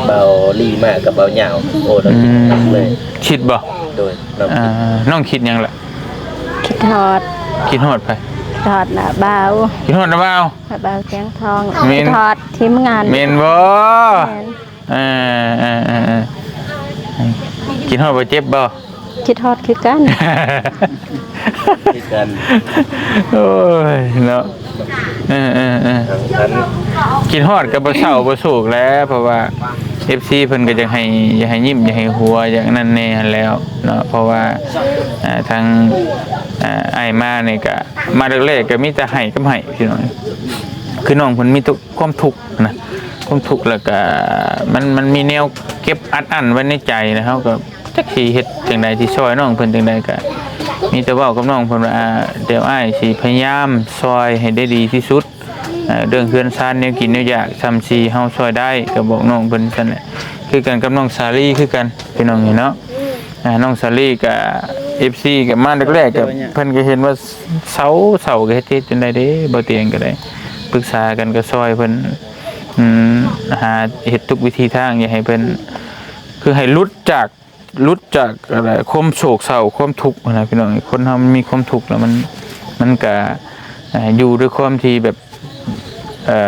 ເບົາລີມາກັບເບົາຍາວ ໂອ້ ລາວ ອືມ ຄິດໜັກເລີຍ. ຄິດບໍ່? ໂດຍ ນ້ອງຄິດ ອ່າ ນ້ອງຄິດຫຍັງລະ? ຄິດຮອດ ຄິດຮອດໃຜ? ຄິດຮອດນ້າບ່າວ ຄິດຮອດນ້າບ່າວ ນ້າບ່າວສຽງທອງ ແມ່ນ ຄິດຮອດທີມງານ ແມ່ນບໍ່? ແມ່ນ ເອີ ເອີ ເອີ ເອີ ຄິດຮອດບໍ່ເຈັບບໍ່? ຄິດຮອດຄືກັນ ຄືກັນ ໂອ້ຍເນາະ ເອີ ເອີ ເອີ ຄິດຮອດກໍບໍ່ເສົ້າບໍ່ໂສກແຫຼະ ເພາະວ່າເອັຟຊີເພິ່ນກໍຢາກໃຫ້ ຢາກໃຫ້ຍິ້ມ ຢາກໃຫ້ຫົວ ຢາກນັ້ນແດ່ຫັ້ນແຫຼ້ວເນາະ ເພາະວ່າ ເອີ ທາງ ເອີ ອ້າຍມານີ້ກໍ ມາແລກໆກໍມີແຕ່ໃຫ້ກັບໃຫ້ ພີ່ນ້ອງ ຄືນ້ອງເພິ່ນມີແຕ່ຄວາມທຸກນະ ຄວາມທຸກ ແລ້ວກໍມັນ ມັນມີແນວເກັບອັດອັ້ນໄວ້ໃນໃຈ ແລ້ວເຮົາກໍ ຈັກຊິເຮັດຈັ່ງໃດ ຊິຊ່ອຍນ້ອງເພິ່ນຈັ່ງໃດ ກະມີແຕ່ເວົ້າກັບນ້ອງເພິ່ນວ່າ ອ່າ ດຽວອ້າຍຊິພະຍາຍາມຊ່ອຍໃຫ້ໄດ້ດີທີ່ສຸດ ເອີ່ ເລື່ອງເຮືອນຊານແນວກິນແນວຢາກ ສ່ຳຊິເຮົາຊ່ອຍໄດ້ ກະບອກນ້ອງເພິ່ນຊັ້ນແຫຼະ ຄືກັນກັບນ້ອງສາລີຄືກັນ ພີ່ນ້ອງເອີຍເນາະ ອ່າ ນ້ອງສາລີກະ ເອັຟຊີກະມາແລກໆ ກະເພິ່ນກະເຫັນວ່າເຊົາ ເຊົາກະເຮັດ ເຮັດຈັ່ງໃດເດ້ ບໍ່ຕຽງກະໄດ້ ປຶກສາກັນກະຊ່ອຍເພິ່ນ ອືມ ຫາເຮັດທຸກວິທີທາງ ຢາກໃຫ້ເພິ່ນ ຄືໃຫ້ຫຼຸດຈາກ ຫຼຸດຈາກ ອ່າ ຄວາມໂສກເສົ້າ ຄວາມທຸກຫັ້ນນະ ພີ່ນ້ອງ. ຄົນເຮົາມັນມີຄວາມທຸກແລ້ວ ມັນ ມັນກະ ອ່າ ຢູ່ດ້ວຍຄວາມທີ່ແບບ ເອີ່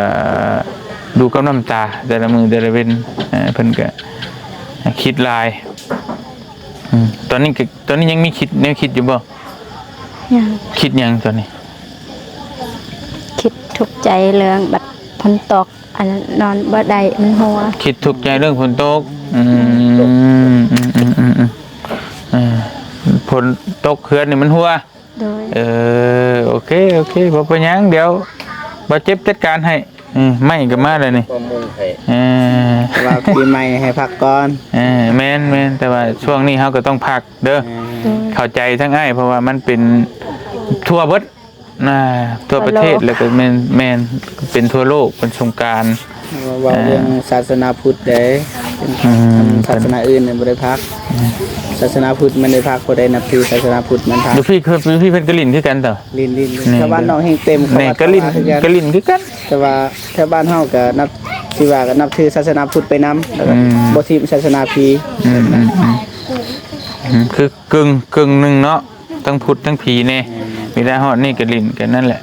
ຢູ່ກັບນ້ຳຕາແຕ່ລະມື້ແຕ່ລະເວັນ ເອີ່ ເພິ່ນກະຄິດຫຼາຍ. ອືມ ຕອນນີ້ກະ ຕອນນີ້ຍັງມີຄິດ ແນວຄິດຢູ່ບໍ່? ຍັງ. ຄິດຫຍັງຕອນນີ້? ຄິດທຸກໃຈເລື່ອງບັດຝົນຕົກ ອັນນອນບໍ່ໄດ້ ມັນຮົ່ວ. ຄິດທຸກໃຈເລື່ອງຝົນຕົກ. ອືມ ອືມ ເອີ ຝົນຕົກເຮືອນນີ້ມັນຮົ່ວ. ໂດຍ. ເອີ ໂອເຄ ໂອເຄ ບໍ່ເປັນຫຍັງ ດຽວບ່າວເຈັບຈັດການໃຫ້. ອືມ ໄມ້ກໍມາແລ້ວນີ້ ເອີ ວ່າປີໃໝ່ໃຫ້ພັກກ່ອນ. ເອີ ແມ່ນໆ ແຕ່ວ່າຊ່ວງນີ້ເຮົາກໍຕ້ອງພັກເດີ. ເອີ ໂດຍ. ເຂົ້າໃຈທັງອ້າຍ ເພາະວ່າມັນເປັນທົ່ວເບິດ ອ່າ ທົ່ວປະເທດ ທົ່ວໂລກ ແລ້ວກໍແມ່ນ ແມ່ນເປັນທົ່ວໂລກ ເປັນສົງການ. ເວົ້າເລື່ອງ ເອີ ສາສະໜາພຸດເດ້ ອືມ ສາສະໜາອື່ນບໍ່ໄດ້ພັກ. ອືມ ສາສະໜາພຸດມັນໄດ້ພັກ ຜູ້ໃດນັບຖືສາສະໜາພຸດມັນພັກ. ຢູ່ພີ້ ຢູ່ພີ້ເພິ່ນກໍຫຼິ້ນຄືກັນເນາະ. ຫຼິ້ນໆ ແຖວບ້ານນ້ອງແຮ່ງເຕັມ ກໍຫຼິ້ນ ກໍຫຼິ້ນຄືກັນ ແຕ່ວ່າແຖວບ້ານເຮົາກໍນັບ ຊິວ່າກໍນັບຖືສາສະໜາພຸດໄປນຳ ແລ້ວກໍ ອືມ ບໍ່ຖິ້ມສາສະໜາຜີ. ອືມ ອືມ ອືມ ອືມ ຄື ເຄິ່ງ ເຄິ່ງໜຶ່ງເນາະ ທັງພຸດທັງຜີແດ່. ແມ່ນໆ ເວລາຮອດນີ້ກໍຫຼິ້ນກັນນັ້ນແຫຼະ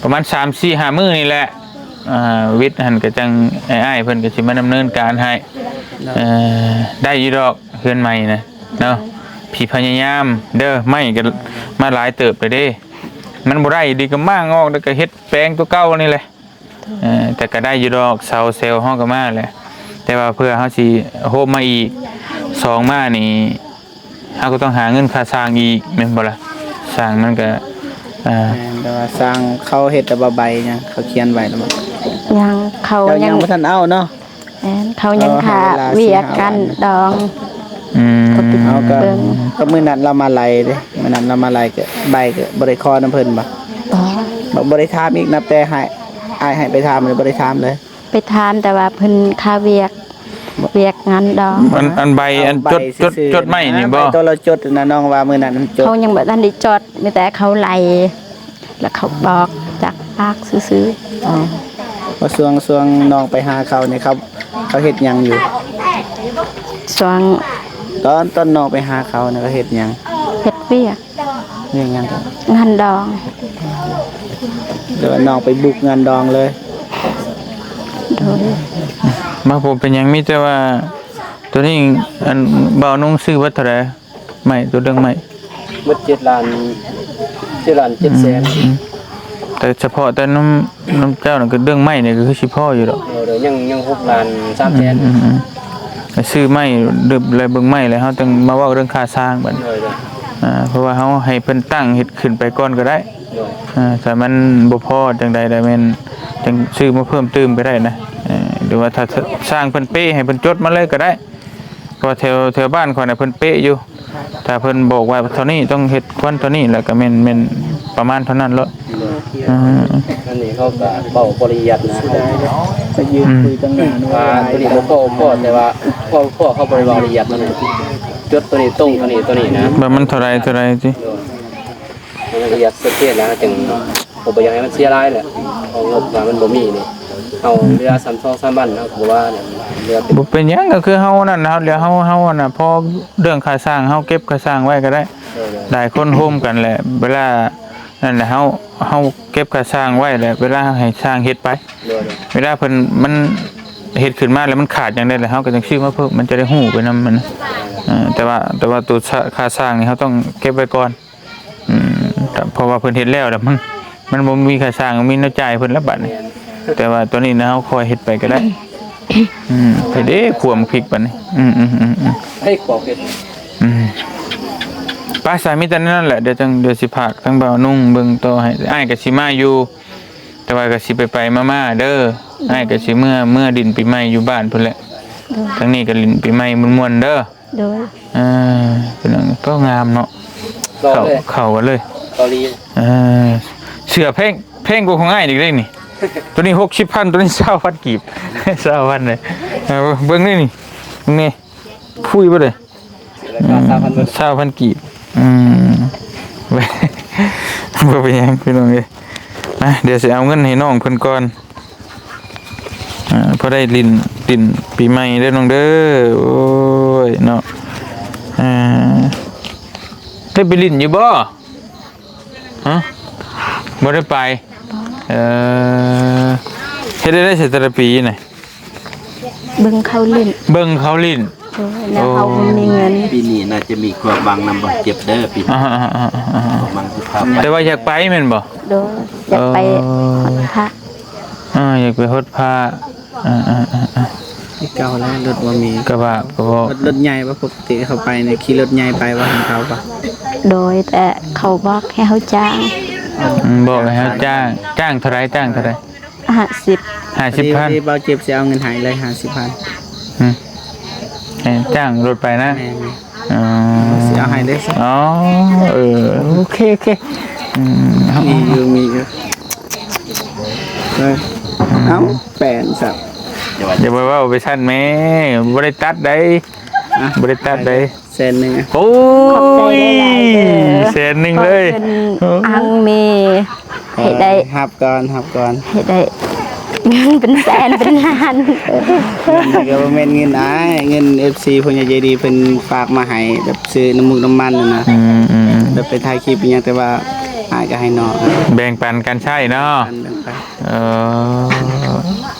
ປະມານສາມສີ່ຫ້າມື້ນີ້ແຫຼະ. ອ່າ ວິດຫັ້ນກໍຈັ່ງ ອ້າຍໆເພິ່ນກໍຊິມາດຳເນີນການໃຫ້. ເອີ ໄດ້ຢູ່ດອກເຮືອນໃໝ່ນະເນາະ ພີ່ພະຍາຍາມເດີ. ໄມ້ກໍມາຫຼາຍເຕີບແລ້ວເດ້ ມັນບໍ່ໄດ້ດີກໍມ້າງອອກ ແລ້ວກໍເຮັດແປງຕົວເກົ່ານີ້ແຫຼະ. ເອີ ແຕ່ກໍໄດ້ຢູ່ດອກ ເສົາແຊວເຮົາກໍມາແຫຼະ ແຕ່ວ່າເພື່ອເຮົາຊິໂຮມມາອີກສອງມານີ້ ເຮົາກໍຕ້ອງຫາເງິນຄ່າສ້າງອີກ ແມ່ນບໍ່ລະ? ສ້າງມັນກໍ ເອີ ແມ່ນ ແຕ່ວ່າສ້າງເຂົາເຮັດແຕ່ວ່າໃບຫຍັງ ເຂົາຂຽນໄວ້ແລ້ວບໍ່? ຍັງ ເຂົາ ເຈົ້າ ຍັງ ຍັງບໍ່ທັນເອົາເນາະ. ແມ່ນ ເຂົາຍັງຄາວຽກງານດອງ. ອືມ ເຮົາກໍ ເບິ່ງ ກໍມື້ນັ້ນລາວມາໄລ່ເດ້ ມື້ນັ້ນລາວມາໄລ່ກໍໃບກໍບໍ່ໄດ້ຂໍນຳເພິ່ນບໍ່? ບໍ່ ບໍ່ໄດ້ຖາມອີກ ນັບແຕ່ໃຫ້ ອ້າຍໃຫ້ໄປຖາມ ບໍ່ໄດ້ຖາມເລີຍ. ໄປຖາມ ແຕ່ວ່າເພິ່ນຄາວຽກ ວຽກງານດອງ. ອັນ ອັນໃບ ອັນຈົດ ຈົດ ຈົດໄມ້ນີ້ບໍ່? ໃບໂຕລາວຈົດນະ ນ້ອງວ່າມື້ນັ້ນຈົດ ເຂົາຍັງບໍ່ທັນໄດ້ຈົດ ມີແຕ່ເຂົາໄລ່ ແລ້ວເຂົາບອກຈາກປາກຊື່ໆ. ອໍ ວ່າຊ່ວງ ຊ່ວງນ້ອງໄປຫາເຂົານີ້ ເຂົາ ເຂົາເຮັດຫຍັງຢູ່? ຊ່ວງ ຕອນ ຕອນນ້ອງໄປຫາເຂົານີ້ ເຂົາເຮັດຫຍັງ? ເຮັດວຽກ. ວຽກຫຍັງ? ງານດອງ. ແຕ່ວ່ານ້ອງໄປບຸກງານດອງເລີຍ. ໂດຍ. ມາ ບໍ່ເປັນຫຍັງ ມີແຕ່ວ່າ ໂຕນີ້ ອັນ ບ່າວນຸ່ງຊື້ເບິດເທົ່າໃດ? ໄມ້ ໂຕເລື່ອງໄມ້ ໝົດເຈັດລ້ານ ເຈັດລ້ານເຈັດແສນ. ອືມ ແຕ່ສະເພາະແຕ່ນຳ ນຳເຈົ້ານັ້ນກໍເລື່ອງໄມ້ນີ້ກໍຄືຊິພໍຢູ່ດອກ. ເອີ ຍັງ ຍັງຫົກລ້ານສາມແສນ. ອືມ ໄປຊື້ໄມ້ ແລະເບິ່ງໄມ້ ແລ້ວເຮົາຈັ່ງມາເວົ້າເລື່ອງຄ່າສ້າງບັດນີ້. ໂດຍ ໂດຍ. ອ່າ ເພາະວ່າເຮົາໃຫ້ເພິ່ນຕັ້ງເຮັດຂຶ້ນໄປກ່ອນກໍໄດ້. ໂດຍ. ອ່າ ຖ້າມັນບໍ່ພໍຈັ່ງໃດລະແມ່ນຈັ່ງຊື້ມາເພີ່ມຕື່ມກໍໄດ້ນະ. ເອີ ຫຼືວ່າຖ້າ ຖ້າຊ່າງເພິ່ນເປໃຫ້ເພິ່ນຈົດມາເລີຍກໍໄດ້. ເພາະວ່າແຖວ ແຖວບ້ານຂ້ອຍນະເພິ່ນເປະຢູ່ ຖ້າເພິ່ນບອກວ່າເທົ່ານີ້ຕ້ອງເຮັດຄວັນເທົ່ານີ້ ແລ້ວກໍແມ່ນ ແມ່ນປະມານເທົ່ານັ້ນໂລດ. ເອີ ອັນນີ້ເຮົາກໍເວົ້າບໍ່ລະອຽດນະ ໄປຢືນ ອືມ ຄຸຍກັນນະ ວ່າຕົວນີ້ບໍ່ພໍ ບໍ່ພໍ ແຕ່ວ່າ ພໍ ພໍ ເຂົາບໍ່ໄດ້ເວົ້າລະອຽດນະ ຈົດຕົວນີ້ຕົງ ຕົວນີ້ ຕົວນີ້ນະ ວ່າມັນເທົ່າໃດ ເທົ່າໃດຕິ ລະອຽດຊັດເຈນນະ ຈຶ່ງບໍ່ຢາກໃຫ້ມັນເສຍຫຼາຍແຫຼະ ເພາະງົບປະມານມັນບໍ່ມີນີ້. ເຮົາເຫຼືອສາມ ສອງສາມວັນເນາະ ບໍ່ວ່າເຫຼືອເປັນ ບໍ່ເປັນຫຍັງ ກໍຄືເຮົານັ້ນ ເຮົາ ເຫຼືອເຮົາ ເຮົາອັນນ່ະ ພໍເລື່ອງຄ່າສ້າງ ເຮົາເກັບຄ່າສ້າງໄວ້ກໍໄດ້. ເອີ ຫຼາຍຄົນໂຮມກັນແຫຼະ ເວລານັ້ນແຫຼະ ເຮົາ ເຮົາເກັບຄ່າສ້າງໄວ້ແຫຼະ ເວລາໃຫ້ຊ່າງເຮັດໄປ ໂດຍ ເວລາເພິ່ນ ມັນເຮັດຂຶ້ນມາແລ້ວມັນຂາດຫຍັງແດ່ ແລ້ວເຮົາກໍຈັ່ງຊື້ມາເພີ່ມ ມັນຈະໄດ້ຮູ້ໄປນຳມັນ. ເອີ ແຕ່ວ່າ ແຕ່ວ່າໂຕ ຊ- ຄ່າສ້າງນີ້ເຮົາຕ້ອງເກັບໄວ້ກ່ອນ. ອືມ ເພາະວ່າເພິ່ນເຮັດແລ້ວ ແລ້ວມັນ ມັນບໍ່ມີຄ່າສ້າງ ມີແນວຈ່າຍເພິ່ນແລ້ວບັດນີ້. ແຕ່ວ່າຕອນນີ້ນະ ເຮົາຄ່ອຍເຮັດໄປກໍໄດ້. ອືມ ໄປເດ້ ຂົ້ວໝາກພິກບັດນີ້. ອືມໆໆໆ ໃຫ້ປອກເຮັດ ອືມ ໄປ ສາ ມີແຕ່ນັ້ນແຫຼະ ດຽວຈັ່ງ ດຽວຊິພາກທາງບ່າວນຸ່ງເບິ່ງຕໍ່ໃຫ້. ອ້າຍກໍຊິມາຢູ່ ແຕ່ວ່າກໍຊິໄປໆມາໆເດີ. ອ້າຍກໍຊິເມືອ ເມືອຫຼິ້ນປີໃໝ່ຢູ່ບ້ານພຸ້ນແຫຼະ. ໂດຍ ທາງນີ້ກໍຫຼິ້ນປີໃໝ່ມ່ວນໆເດີ. ໂດຍ ເອີ ເປັນຫຍັງກໍງາມເນາະ. ເຂົ້າ ເຂົ້າກັນເລີຍ ເກົາຫຼີ. ເອີ ເສື້ອແພງ ແພງກວ່າຂອງອ້າຍອີກເດ້ນີ້. ໂຕນີ້ຫົກສິບພັນ ໂຕນີ້ຊາວພັນກີບ ຊາວພັນເລີຍ. ເອີ ເບິ່ງນີ້ ນີ້ ເບິ່ງນີ້ ພຸ້ຍບໍ່ເດ້. ຊາວພັນກີບ. ອືມ ບໍ່ເປັນຫຍັງພີ່ນ້ອງເອີຍ. ມາ ດຽວຊິເອົາເງິນໃຫ້ນ້ອງເພິ່ນກ່ອນ. ອ່າ ພໍໄດ້ຫຼິ້ນ ຫຼິ້ນປີໃໝ່ເດີນ້ອງເດີ. ໂອ້ຍເນາະ ອ່າ ໄດ້ໄປຫຼິ້ນຢູ່ບໍ່? ຮະ ບໍ່ໄດ້ໄປ. ເອີ ເຮັດໄດ້ໄດ້ແຕ່ລະປີນະ ເບິ່ງເຂົາຫຼິ້ນ ເບິ່ງເຂົາຫຼິ້ນ. ໂດຍ ແລ້ວເຮົາບໍ່ມີເງິນ. ປີນີ້ໜ້າຈະມີຄວາມຫວັງນຳບໍ່ ເຈັບເດີປີນີ້. ອ່າໆໆໆໆ ຄວາມຫວັງສຸຂະພາບ. ແຕ່ວ່າຢາກໄປແມ່ນບໍ່? ໂດຍ ຢາກໄປ ເອີ ຮອດພະ. ອ່າ ຢາກໄປຮອດພະ. ອ່າໆໆໆ ຄືເກົ່າແລ້ວ ລົດບໍ່ມີ. ກະບະ ກະເພາະ ລົດ ລົດໃຫຍ່ບໍ່? ປົກກະຕິເຂົາໄປນີ້ ຂີ່ລົດໃຫຍ່ໄປບໍ່ ເຫັນເຂົາບໍ່? ໂດຍ ແຕ່ເຂົາບອກໃຫ້ເຮົາຈ້າງ. ອືມ ບອກໃຫ້ເຮົາຈ້າງ. ຈ້າງເທົ່າໃດ? ຈ້າງເທົ່າໃດ? ຫ້າສິບ. ຫ້າສິບພັນ. ພໍດີບ່າວເຈັບຊິເອົາເງິນໃຫ້ເລີຍຫ້າສິບພັນ. ອືມ ໃຫ້ຈ້າງລົດໄປນະ. ແມ່ນ. ອໍ ຊິເອົາໃຫ້ເດ້. ອໍ ເອີ ໂອເຄ ໂອເຄ. ອືມ ມີຢູ່ ມີຢູ່. ເອີ ເອົ້າ ແປນສັບ. ຢ່າໄປເວົ້າໄປຊັ້ນແມ້ ບໍ່ໄດ້ຕັດໃດ. ອ່ະ ບໍ່ໄດ້ຕັດໃດ. ແສນໜຶ່ງ. ໂອ້ຍ ຂອບໃຈຫຼາຍໆເດີ ແສນໜຶ່ງເລີຍ. ເອີ ອັງເມ ໃຫ້ໄດ້ ຮັບກ່ອນ ຮັບກ່ອນ ໃຫ້ໄດ້ເງິນເປັນແສນເປັນລ້ານ. ເງິນນີ້ກໍບໍ່ແມ່ນເງິນອ້າຍ ເງິນເອັຟຊີຜູ້ໃຫຍ່ໃຈດີເພິ່ນຝາກມາໃຫ້ ແບບຊື້ນ້ຳມູກນ້ຳມັນຫັ້ນນະ. ອືມໆໆ ແບບໄປຖ່າຍຄລິບອີ່ຫຍັງ ແຕ່ວ່າອ້າຍກໍໃຫ້ນ້ອງ ແບ່ງປັນກັນໃຊ້ເນາະ. ແບ່ງປັນ ເອີ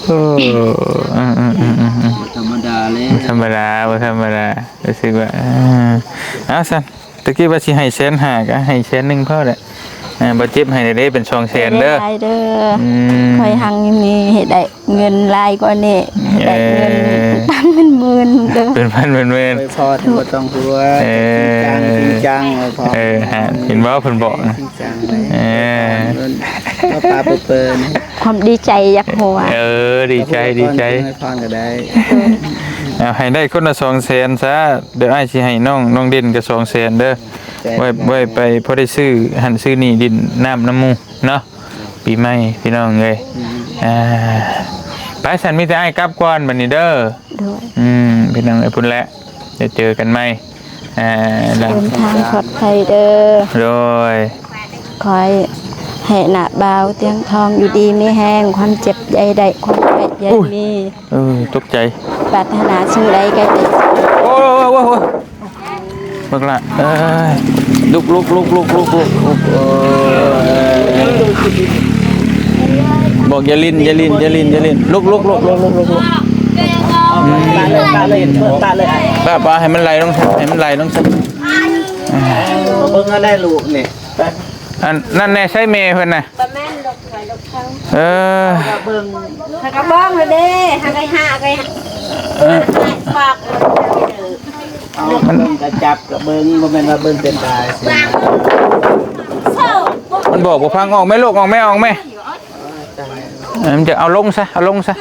ເອີ ອືມໆໆໆ ບໍ່ທຳມະດາເລີຍ ບໍ່ທຳມະດາ ບໍ່ທຳມະດາ. ຮູ້ສຶກວ່າ ເອີ ເອົາຊັ້ນ ຕະກີ້ວ່າຊິໃຫ້ແສນຫ້າ ກໍໃຫ້ແສນໜຶ່ງພໍແຫຼະ. ເອີ ບໍ່ເຈັບໃຫ້ເດ້ ເປັນສອງແສນເດີ. ເດີ ອືມ ຂ້ອຍຮັ່ງມີໃຫ້ໄດ້ເງິນຫຼາຍກວ່ານີ້ ໃຫ້ໄດ້ເງິນ ເອີ ເປັນພັນເປັນໝື່ນເດີ ເປັນພັນເປັນໝື່ນ. ອວຍພອນບໍ່ຕ້ອງຫົວ ເອີ ຈິງຈັງ ຈິງຈັງ ອວຍພອນ. ເອີ ເຫັນບໍ່ ເພິ່ນບອກນະ ຈິງຈັງເລີຍ. ເອີ ອວຍພອນເພິ່ນ ຄວາມດີໃຈຢາກຫົວ. ເອີ ດີໃຈ ດີໃຈ ອວຍພອນກໍໄດ້. ເອົາ ໃຫ້ໄດ້ຄົນລະສອງແສນຊະ. ດຽວອ້າຍຊິໃຫ້ນ້ອງ ນ້ອງເດັ່ນກໍສອງແສນເດີ ໄວ້ ໄວ້ໄປພໍໄດ້ຊື້ຫັ້ນຊື້ນີ້ ດິນນ້ຳນຳໝູ່ເນາະ ປີໃໝ່ພີ່ນ້ອງເອີຍ. ອ່າ ໄປຊັ້ນ ມີແຕ່ອ້າຍກັບກ່ອນບັດນີ້ເດີ. ໂດຍ ອືມ ພີ່ນ້ອງເອີຍ ພຸ້ນແຫຼະ ດຽວເຈີກັນໃໝ່. ອ່າ ເດີນທາງປອດໄພເດີ. ໂດຍ ຂໍໃຫ້ນ້າບ່າວຕຽງທອງຢູ່ດີມີແຮງ ຄວາມເຈັບຢ່າໃຫ້ໄດ້ ຄວາມໄຂ້ຢ່າໃຫ້ມີ. ເອີ ຕົກໃຈ ປາດຖະໜາສິ່ງໃດກໍໄດ້. ໂອ້ຍ ໂອ້ຍ ໂອ້ຍ ບັກຫຼ້າເອີຍ ລຸກ ລຸກ ລຸກ ລຸກ ລຸກ ລຸກ ເອີຍ ບອກຢ່າຫຼິ້ນ ຢ່າຫຼິ້ນ ຢ່າຫຼິ້ນ ຢ່າຫຼິ້ນ ລຸກ ລຸກ ລຸກ ລຸກ ລຸກ ລຸກ ອືມ ປະເລີຍ ປະເລີຍ ປະເລີຍ ປະ ປະ ໃຫ້ມັນໄຫຼລົງ ໃຫ້ມັນໄຫຼລົງຊະ. ເບິ່ງເອົາໄດ້ລູກນີ້ ອັນນັ້ນແດ່ ໃຊ້ແມ່ເພິ່ນນະ ບໍ່ແມ່ນ ເອີ ຫາກະເບິ່ງ ຫາກະເບິ່ງເດ້ ຫາກະຫາກະ ເອີ ບອກ ເອົາ ມັນ ເບິ່ງກະຈັບກະເບິ່ງ ບໍ່ແມ່ນວ່າເບິ່ງແຕ່ກາຍ. ມັນບອກບໍ່ຟັງ ອອກແມ່ລູກ ອອກແມ່ ອອກແມ່. ເອີ ມັນຈະເອົາລົງຊະ ເອົາລົງຊະ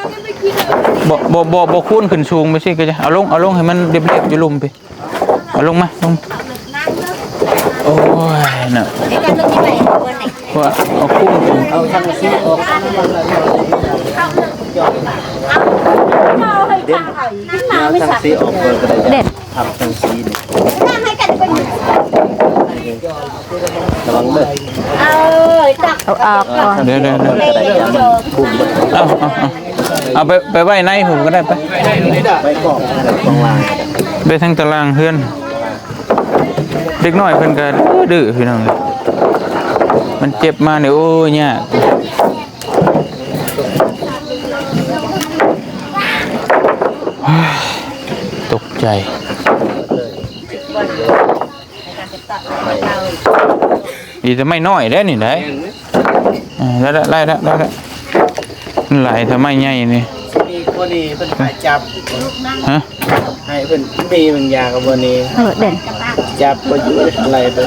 ບໍ່ ບໍ່ ບໍ່ ບໍ່ຄູນຂຶ້ນສູງໄປຊີ້ ກໍຈະເອົາລົງ ເອົາລົງໃຫ້ມັນລຽບໆຢູ່ລຸ່ມພີ້. ເອົາລົງມາ ລົງ ໂອ້ຍເນາະ ວ່າເອົາຄຸ້ມ ເອົາທັງສີ່ອອກ ເດັດ ເອົາທັງສີ່ອອກເບິ່ງກໍໄດ້ ເດັດ ທຳທັງສີ່ນີ້ ລະວັງເດີ ເອົາອອກກ່ອນ ເດີໆໆ ເອົາ ເອົາ ເອົາ. ເອົາໄປ ໄປໄວ້ໃນພຸ້ນກໍໄດ້ ໄປ ໄປກ້ອງ ໄປທາງຕາລ່າງເຮືອນ. ເດັກນ້ອຍເພິ່ນກໍດື້ພີ່ນ້ອງ ມັນເຈັບມານີ້ ໂອ້ຍ ຍາກ ຕົກໃຈ. ດີແຕ່ໄມ້ນ້ອຍເດ້ນີ້ໄດ໋. ເອີ ໄດ້ລະ ໄດ້ລະ ໄດ້ລະ. ມັນຫຼາຍແຕ່ໄມ້ໃຫຍ່ນີ້. ມີຄົນນີ້ເພິ່ນໄປຈັບ. ຮະ? ໃຫ້ເພິ່ນມີມັນຢາກັບບໍ່ນີ້. ເອີ ເດັ່ນ. ຈັບບໍ່ຢູ່ໄລ່ໄປ.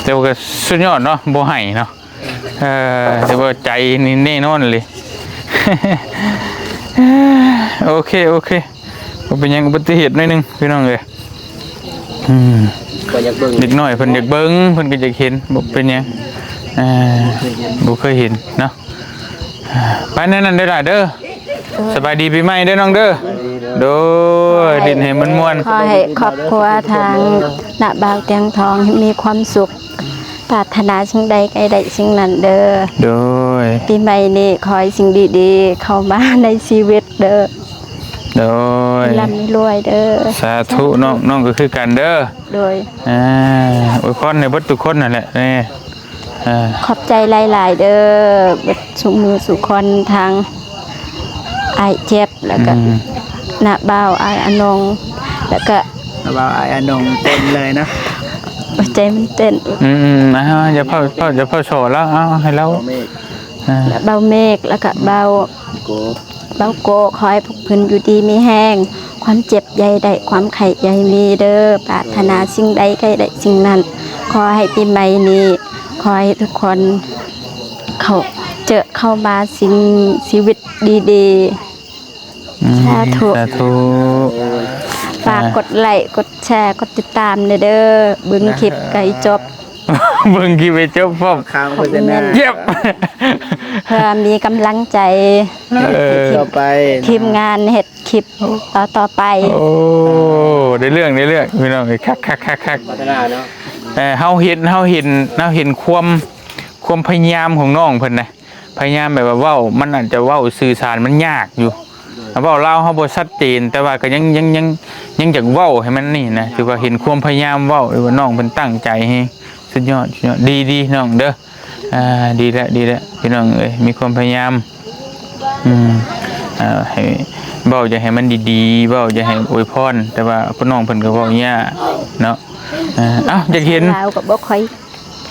ແຕ່ວ່າກໍສຸດຍອດເນາະ ບໍ່ໃຫ້ເນາະ. ເອີ ແຕ່ວ່າໃຈນີ້ແນ່ນອນເລີຍ. ໂອເຄ ໂອເຄ. ບໍ່ເປັນຫຍັງ ອຸບັດຕິເຫດໜ້ອຍໜຶ່ງພີ່ນ້ອງເອີຍ. ອືມ ກໍຢາກເບິ່ງ ເດັກນ້ອຍເພິ່ນຢາກເບິ່ງ ເພິ່ນກໍຢາກເຫັນ ບໍ່ເປັນຫຍັງ. ເອີ ບໍ່ເຄີຍເຫັນເນາະ. ໄປແນວນັ້ນເດີຫຼ້າເດີ. ສະບາຍດີປີໃໝ່ເດີນ້ອງເດີ. ໂດຍ ຫຼິ້ນໃຫ້ມ່ວນໆ. ຂໍໃຫ້ຄອບຄົວທາງນ້າບ່າວຕຽງທອງໃຫ້ມີຄວາມສຸກ ປາດຖະໜາສິ່ງໃດໃຫ້ໄດ້ສິ່ງນັ້ນເດີ. ໂດຍ ປີໃໝ່ນີ້ຂໍໃຫ້ສິ່ງດີໆເຂົ້າມາໃນຊີວິດເດີ. ໂດຍ ໃຫ້ລ່ຳໃຫ້ລວຍເດີ. ສາທຸ. ນ້ອງ ນ້ອງກໍຄືກັນເດີ. ໂດຍ ອາ ອວຍພອນໃຫ້ເບິດທຸກຄົນນັ້ນແຫຼະ. ເອີ ຂອບໃຈຫຼາຍໆເດີ ເບິດສູ່ໝູ່ສູ່ຄົນ ທາງອ້າຍເຈັບ ແລ້ວກໍ ອືມ ນ້າບ່າວ ອ້າຍອານົງ ແລ້ວກໍ ນ້າບ່າວ ອ້າຍອານົງ ເຕັ້ນເລີຍເນາະ ຫົວໃຈມັນເຕັ້ນ. ອືມໆ ເອົາ ຢ່າເຝົ້າ ເຝົ້າ ຢ່າເຝົ້າສໍລາວ ເອົາ ໃຫ້ລາວ ເບົາເມກ ອາ ແລະ ເບົາເມກ ແລ້ວກໍເບົາ ໂກ ເບົາໂກ ຂໍໃຫ້ພວກເພິ່ນຢູ່ດີມີແຮງ ຄວາມເຈັບຢ່າໃຫ້ໄດ້ ຄວາມໄຂ້ຢ່າໃຫ້ມີເດີ. ປາດຖະໜາສິ່ງໃດໃຫ້ໄດ້ສິ່ງນັ້ນ. ຂໍໃຫ້ປີໃໝ່ນີ້ ຂໍໃຫ້ທຸກຄົນເຂົ້າ ເຈີເຂົ້າມາສິ່ງ ຊີວິດດີໆ. ອືມ ສາທຸ ສາທຸ. ຝາກ ອ່າ ກົດໄລ ກົດແຊ ກົດຕິດຕາມແດ່ເດີ ເບິ່ງຄລິບໃຫ້ຈົບ. ເບິ່ງຄລິບໃຫ້ຈົບພ້ອມ ຄຳໂຄສະນາ ເຢັບ ເພື່ອມີກຳລັງໃຈ ເອີ ຕໍ່ໄປ ທີມງານເຮັດຄລິບຕໍ່ໆໄປ. ໂອ້ ໄດ້ເລື່ອງ ໄດ້ເລື່ອງພີ່ນ້ອງເອີຍ. ຄັກໆໆໆ ພັດທະນາເນາະ. ເອີ ເຮົາເຫັນ ເຮົາເຫັນ ເຮົາເຫັນຄວາມ ຄວາມພະຍາຍາມຂອງນ້ອງເພິ່ນນະ. ພະຍາຍາມແບບວ່າເວົ້າ ມັນອາດຈະເວົ້າສື່ສານມັນຍາກຢູ່ ເວົ້າລາວເຮົາບໍ່ຊັດເຈນ ແຕ່ວ່າກໍຍັງ ຍັງ ຍັງ ຍັງຢາກເວົ້າໃຫ້ມັນນີ້ນະ. ຖືວ່າເຫັນຄວາມພະຍາຍາມເວົ້າ ຫຼືວ່ານ້ອງເພິ່ນຕັ້ງໃຈແຮງ ສຸດຍອດ ສຸດຍອດ. ດີໆ ນ້ອງເດີ. ອ່າ ດີແລ້ວ ດີແລ້ວ ພີ່ນ້ອງເອີຍ ມີຄວາມພະຍາຍາມ. ອືມ ອ່າ ໃຫ້ເວົ້າ ຢາກໃຫ້ມັນດີໆ ເວົ້າ ຢາກໃຫ້ອວຍພອນ ແຕ່ວ່າຜູ້ນ້ອງເພິ່ນກໍເວົ້າຍາກເນາະ. ເອີ ເອົ້າ ຢາກເຫັນ ລາວກໍບໍ່ຄ່ອຍ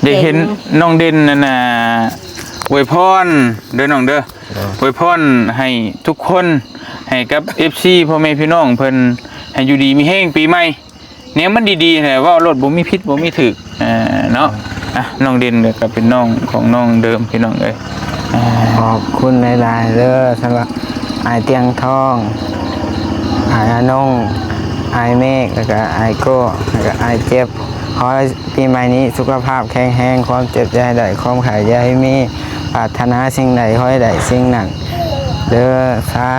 ຢາກເຫັນນ້ອງເດັ່ນນັ້ນນະ ອວຍພອນເດີນ້ອງເດີ ໂດຍ ອວຍພອນໃຫ້ທຸກຄົນ ໃຫ້ກັບເອັຟຊີ ພໍ່ແມ່ພີ່ນ້ອງເພິ່ນ ໃຫ້ຢູ່ດີມີແຮງ ປີໃໝ່ແນວມັນດີໆ ແຫຼະ ເວົ້າໂລດ ບໍ່ມີຜິດບໍ່ມີຖືກ ເອີ ເນາະ. ອ່ະ ນ້ອງເດັ່ນກໍເປັນນ້ອງຂອງນ້ອງເດີມ ພີ່ນ້ອງເອີຍ. ຂອບຄຸນຫຼາຍໆເດີ ສຳລັບອ້າຍຕຽງທອງ ອ້າຍອານົງ ອ້າຍເມກ ແລ້ວກໍອ້າຍໂກ້ ແລ້ວກໍອ້າຍເຈັບ. ຂໍໃຫ້ປີໃໝ່ນີ້ສຸຂະພາບແຂງແຮງ ຄວາມເຈັບຢ່າໃຫ້ໄດ້ ຄວາມໄຂ້ຢ່າໃຫ້ມີ ປາດຖະໜາສິ່ງໃດຂໍໃຫ້ໄດ້ສິ່ງນັ້ນເດີ ສາ.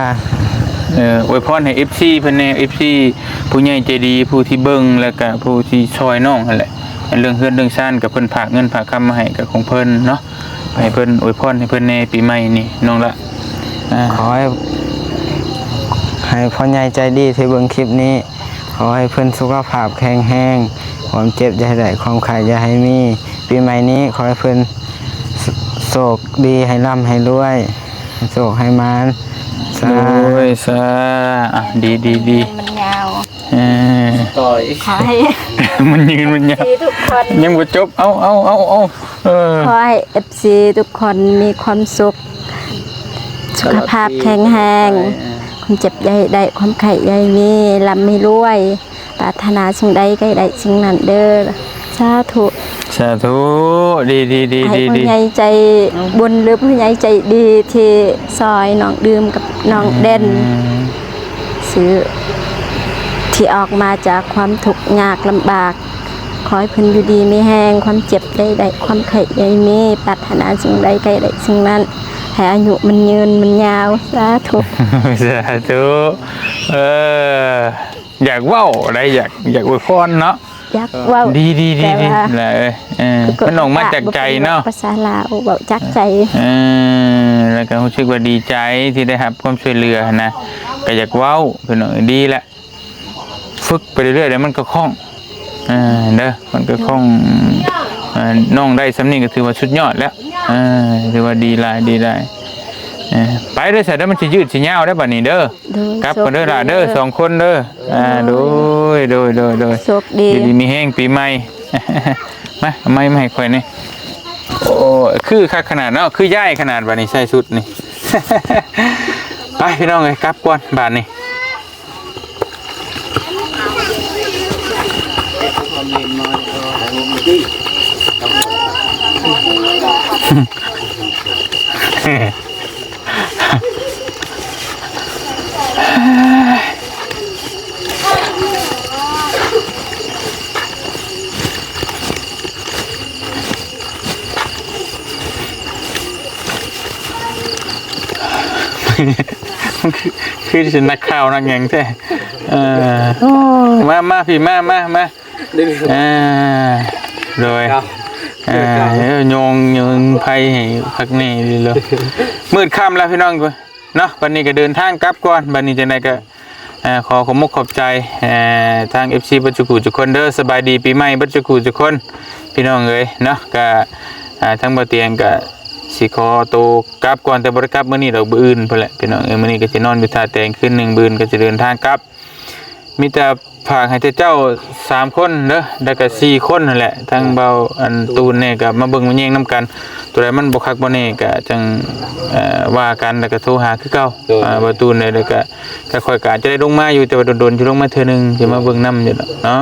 ເອີ ອວຍພອນໃຫ້ເອັຟຊີເພິ່ນແດ່ ເອັຟຊີ ຜູ້ໃຫຍ່ໃຈດີ ຜູ້ທີ່ເບິ່ງ ແລ້ວກະຜູ້ທີ່ຊ່ອຍນ້ອງຫັ້ນແຫຼະ. ເລື່ອງເຮືອນເລື່ອງຊານກໍເພິ່ນຝາກເງິນຝາກຄຳມາໃຫ້ ກໍຂອງເພິ່ນເນາະ ໃຫ້ເພິ່ນອວຍພອນໃຫ້ເພິ່ນແດ່ ປີໃໝ່ນີ້ນ້ອງລະ. ອ່າ ຂໍໃຫ້ ໃຫ້ພໍ່ໃຫຍ່ໃຈດີທີ່ເບິ່ງຄລິບນີ້ ຂໍໃຫ້ເພິ່ນສຸຂະພາບແຂງແຮງ ຄວາມເຈັບຢ່າໃຫ້ໄດ້ ຄວາມໄຂ້ຢ່າໃຫ້ມີ. ປີໃໝ່ນີ້ຂໍໃຫ້ເພິ່ນ ໂຊກດີ ໃຫ້ລ່ຳໃຫ້ລວຍ ໃຫ້ໂຊກໃຫ້ໝານ ສາ. ໂດຍ ສາ. ອ່ະ ດີໆໆ ມັນຍາວ ເອີ ຕໍ່ອີກ ຂໍໃຫ້ ມັນຍືນມັນຍາວ ເອັຟຊີທຸກຄົນ ຍັງບໍ່ຈົບ ເອົາໆໆໆ ເອີ ຂໍໃຫ້ເອັຟຊີທຸກຄົນມີຄວາມສຸກ ສຸຂະພາບແຂງແຮງ ຕະຫຼອດປີ ຄວາມເຈັບຢ່າໃຫ້ໄດ້ ຄວາມໄຂ້ຢ່າໃຫ້ມີ ລ່ຳໃຫ້ລວຍ ປາດຖະໜາສິ່ງໃດໃຫ້ໄດ້ສິ່ງນັ້ນເດີ ສາທຸ ສາທຸ. ດີໆໆໆ ໃຫ້ຜູ້ໃຫຍ່ໃຈບຸນ ຫຼື ຜູ້ໃຫຍ່ໃຈດີທີ່ຊ່ອຍນ້ອງດື່ມກັບນ້ອງເດັ່ນ ອືມ ຊື່ ທີ່ອອກມາຈາກຄວາມທຸກຍາກລຳບາກ ຂໍໃຫ້ເພິ່ນຢູ່ດີມີແຮງ ຄວາມເຈັບຢ່າໃຫ້ໄດ້ ຄວາມໄຂ້ຢ່າໃຫ້ມີ ປາດຖະໜາສິ່ງໃດໃຫ້ໄດ້ສິ່ງນັ້ນ. ໃຫ້ອາຍຸມັນຍືນມັນຍາວ ສາທຸ ສາທຸ ເອີ ຢາກເວົ້າໄດ໋ ຢາກ ຢາກອວຍພອນເນາະ ຢາກເວົ້າ ດີໆໆ ແຕ່ວ່າ ດີແຫຼະ ເອີ ມັນອອກມາຈາກໃຈເນາະ ພາສາລາວ ເວົ້າຈາກໃຈ ເອີ ແລ້ວກໍຮູ້ສຶກວ່າດີໃຈທີ່ໄດ້ຮັບຄວາມຊ່ວຍເຫຼືອຫັ້ນນະ ກໍຢາກເວົ້າ ພີ່ນ້ອງ ດີແຫຼະ ຝຶກໄປເລື້ອຍໆ ແລ້ວມັນກໍຄ່ອງ ເອີ ເດີ ມັນກໍຄ່ອງ ເອີ ນ້ອງໄດ້ສ່ຳນີ້ກໍຖືວ່າສຸດຍອດແລ້ວ ເອີ ຖືວ່າດີຫຼາຍ ດີຫຼາຍ ເອີ ໄປເດີ ສະ ເດີ ມັນຊິຍືດຊິຍາວເດີ ບັດນີ້ເດີ ໂດຍ ກັບກັນເດີຫຼ້າເດີ ໂຊກດີເດີ ສອງຄົນເດີ ອ່າ ໂດຍ ໂດຍ ໂດຍ ໂດຍ ໂຊກດີ ຢູ່ດີມີແຮງປີໃໝ່ ມາ ເອົາໄມ້ມາໃຫ້ຂ້ອຍແດ່ ໂອ້ ຄືຄັກຂະໜາດເນາະ ຄືຍ້າຍຂະໜາດ ບັດນີ້ໃສ່ຊຸດນີ້ ໄປ ພີ່ນ້ອງເອີຍ ກັບກ່ອນບາດນີ້. ຄື ຄືຊິນັກຂ່າວນັກຫຍັງແທ້ ເອີ ໂອ້ຍ ມາ ມາ ພີ່ ມາ ມາ ມາ ອ່າ ໂດຍ ເອີ ໂຍງ ໂຍງໄຟໃຫ້ຄັກແນ່ເລີຍ ມືດຄ່ຳແລ້ວ ພີ່ນ້ອງເນາະ ບັດນີ້ກໍເດີນທາງກັບກ່ອນ ບັດນີ້ຈັ່ງໃດກໍ ເອີ ຂໍຂອບມຸກຂອບໃຈ ເອີ ທາງເອັຟຊີເບິດສູ່ຜູ້ສູ່ຄົນເດີ ສະບາຍດີປີໃໝ່ເບິດສູ່ຜູ້ສູ່ຄົນ ພີ່ນ້ອງເອີຍເນາະ ກະ ອ່າ ທາງບ່າວຕຽງກະຊິຂໍໂຕກັບກ່ອນ ແຕ່ບໍ່ໄດ້ກັບມື້ນີ້ດອກ ມື້ອື່ນພຸ້ນແຫຼະ ພີ່ນ້ອງເອີຍ ມື້ນີ້ກໍຊິນອນຢູ່ທ່າແຕງຄືນໜຶ່ງ ມື້ອື່ນກໍຊິເດີນທາງກັບ ມີແຕ່ຝາກໃຫ້ເຈົ້າສາມຄົນເດີ ແລ້ວກໍສີ່ຄົນຫັ້ນແຫຼະ ທັງເບົາ ອັນ ຕູນແດ່ກໍມາເບິ່ງມາແຍງນຳກັນ ໂຕໃດມັນບໍ່ຄັກບໍ່ແນ່ກໍຈັ່ງ ເອີ ວ່າກັນ ແລ້ວກໍໂທຫາຄືເກົ່າ ໂດຍ ອ່າ ເບົາຕູນເດີ ແລ້ວກໍ ກໍຂ້ອຍກໍອາດຈະໄດ້ລົງມາຢູ່ ແຕ່ວ່າດົນໆ ຊິລົງມາເທື່ອໜຶ່ງ ຊິມາເບິ່ງນຳຢູ່ດອກເນາະ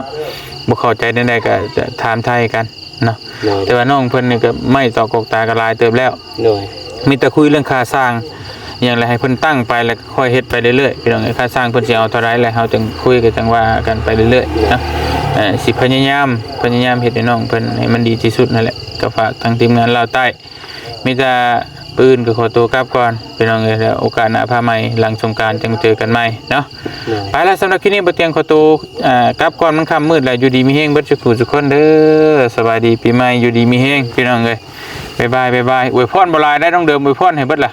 ບໍ່ເຂົ້າໃຈແນວໃດກໍຈະຖາມໄຖ່ກັນເນາະ ໂດຍ ແຕ່ວ່ານ້ອງເພິ່ນນີ້ກໍໄມ້ຕອກກອກຕາກໍຫຼາຍເຕີບແລ້ວ ໂດຍ ມີແຕ່ຄຸຍເລື່ອງຄ່າສ້າງຫຍັງແຫຼະ ໃຫ້ເພິ່ນຕັ້ງໄປ ແລ້ວກໍຄ່ອຍເຮັດໄປເລື້ອຍໆ ພີ່ນ້ອງເອີຍ ຄ່າສ້າງເພິ່ນຊິເອົາເທົ່າໃດ ແລ້ວເຮົາຈຶ່ງຄຸຍກັນ ຈັ່ງວ່າກັນໄປເລື້ອຍໆ ໂດຍ ເນາະ ເອີ ຊິພະຍາຍາມ ພະຍາຍາມເຮັດໃຫ້ນ້ອງເພິ່ນໃຫ້ມັນດີທີ່ສຸດນັ້ນແຫຼະ ກໍຝາກທາງທີມງານລາວໃຕ້ ມີແຕ່ມື້ອື່ນກໍຂໍຕົວກັບກ່ອນ ພີ່ນ້ອງເອີຍ ແລ້ວໂອກາດໜ້າຟ້າໃໝ່ ຫຼັງສົງການຈັ່ງເຈີກັນໃໝ່ເນາະ ໂດຍ ໄປລະ ສຳລັບຄລິບນີ້ ບ່າວຕຽງຂໍຕົວ ເອີ ກັບກ່ອນ ມັນຄ່ຳມືດແລ້ວ ຢູ່ດີມີແຮງເບິດສູ່ຜູ້ສູ່ຄົນເດີ ສະບາຍດີປີໃໝ່ ຢູ່ດີມີແຮງ ພີ່ນ້ອງເອີຍ ບາຍບາຍ ບາຍບາຍ ອວຍພອນບໍ່ຫຼາຍໄດ໋ ນ້ອງເດີມ ອວຍພອນໃຫ້ເບິດລະ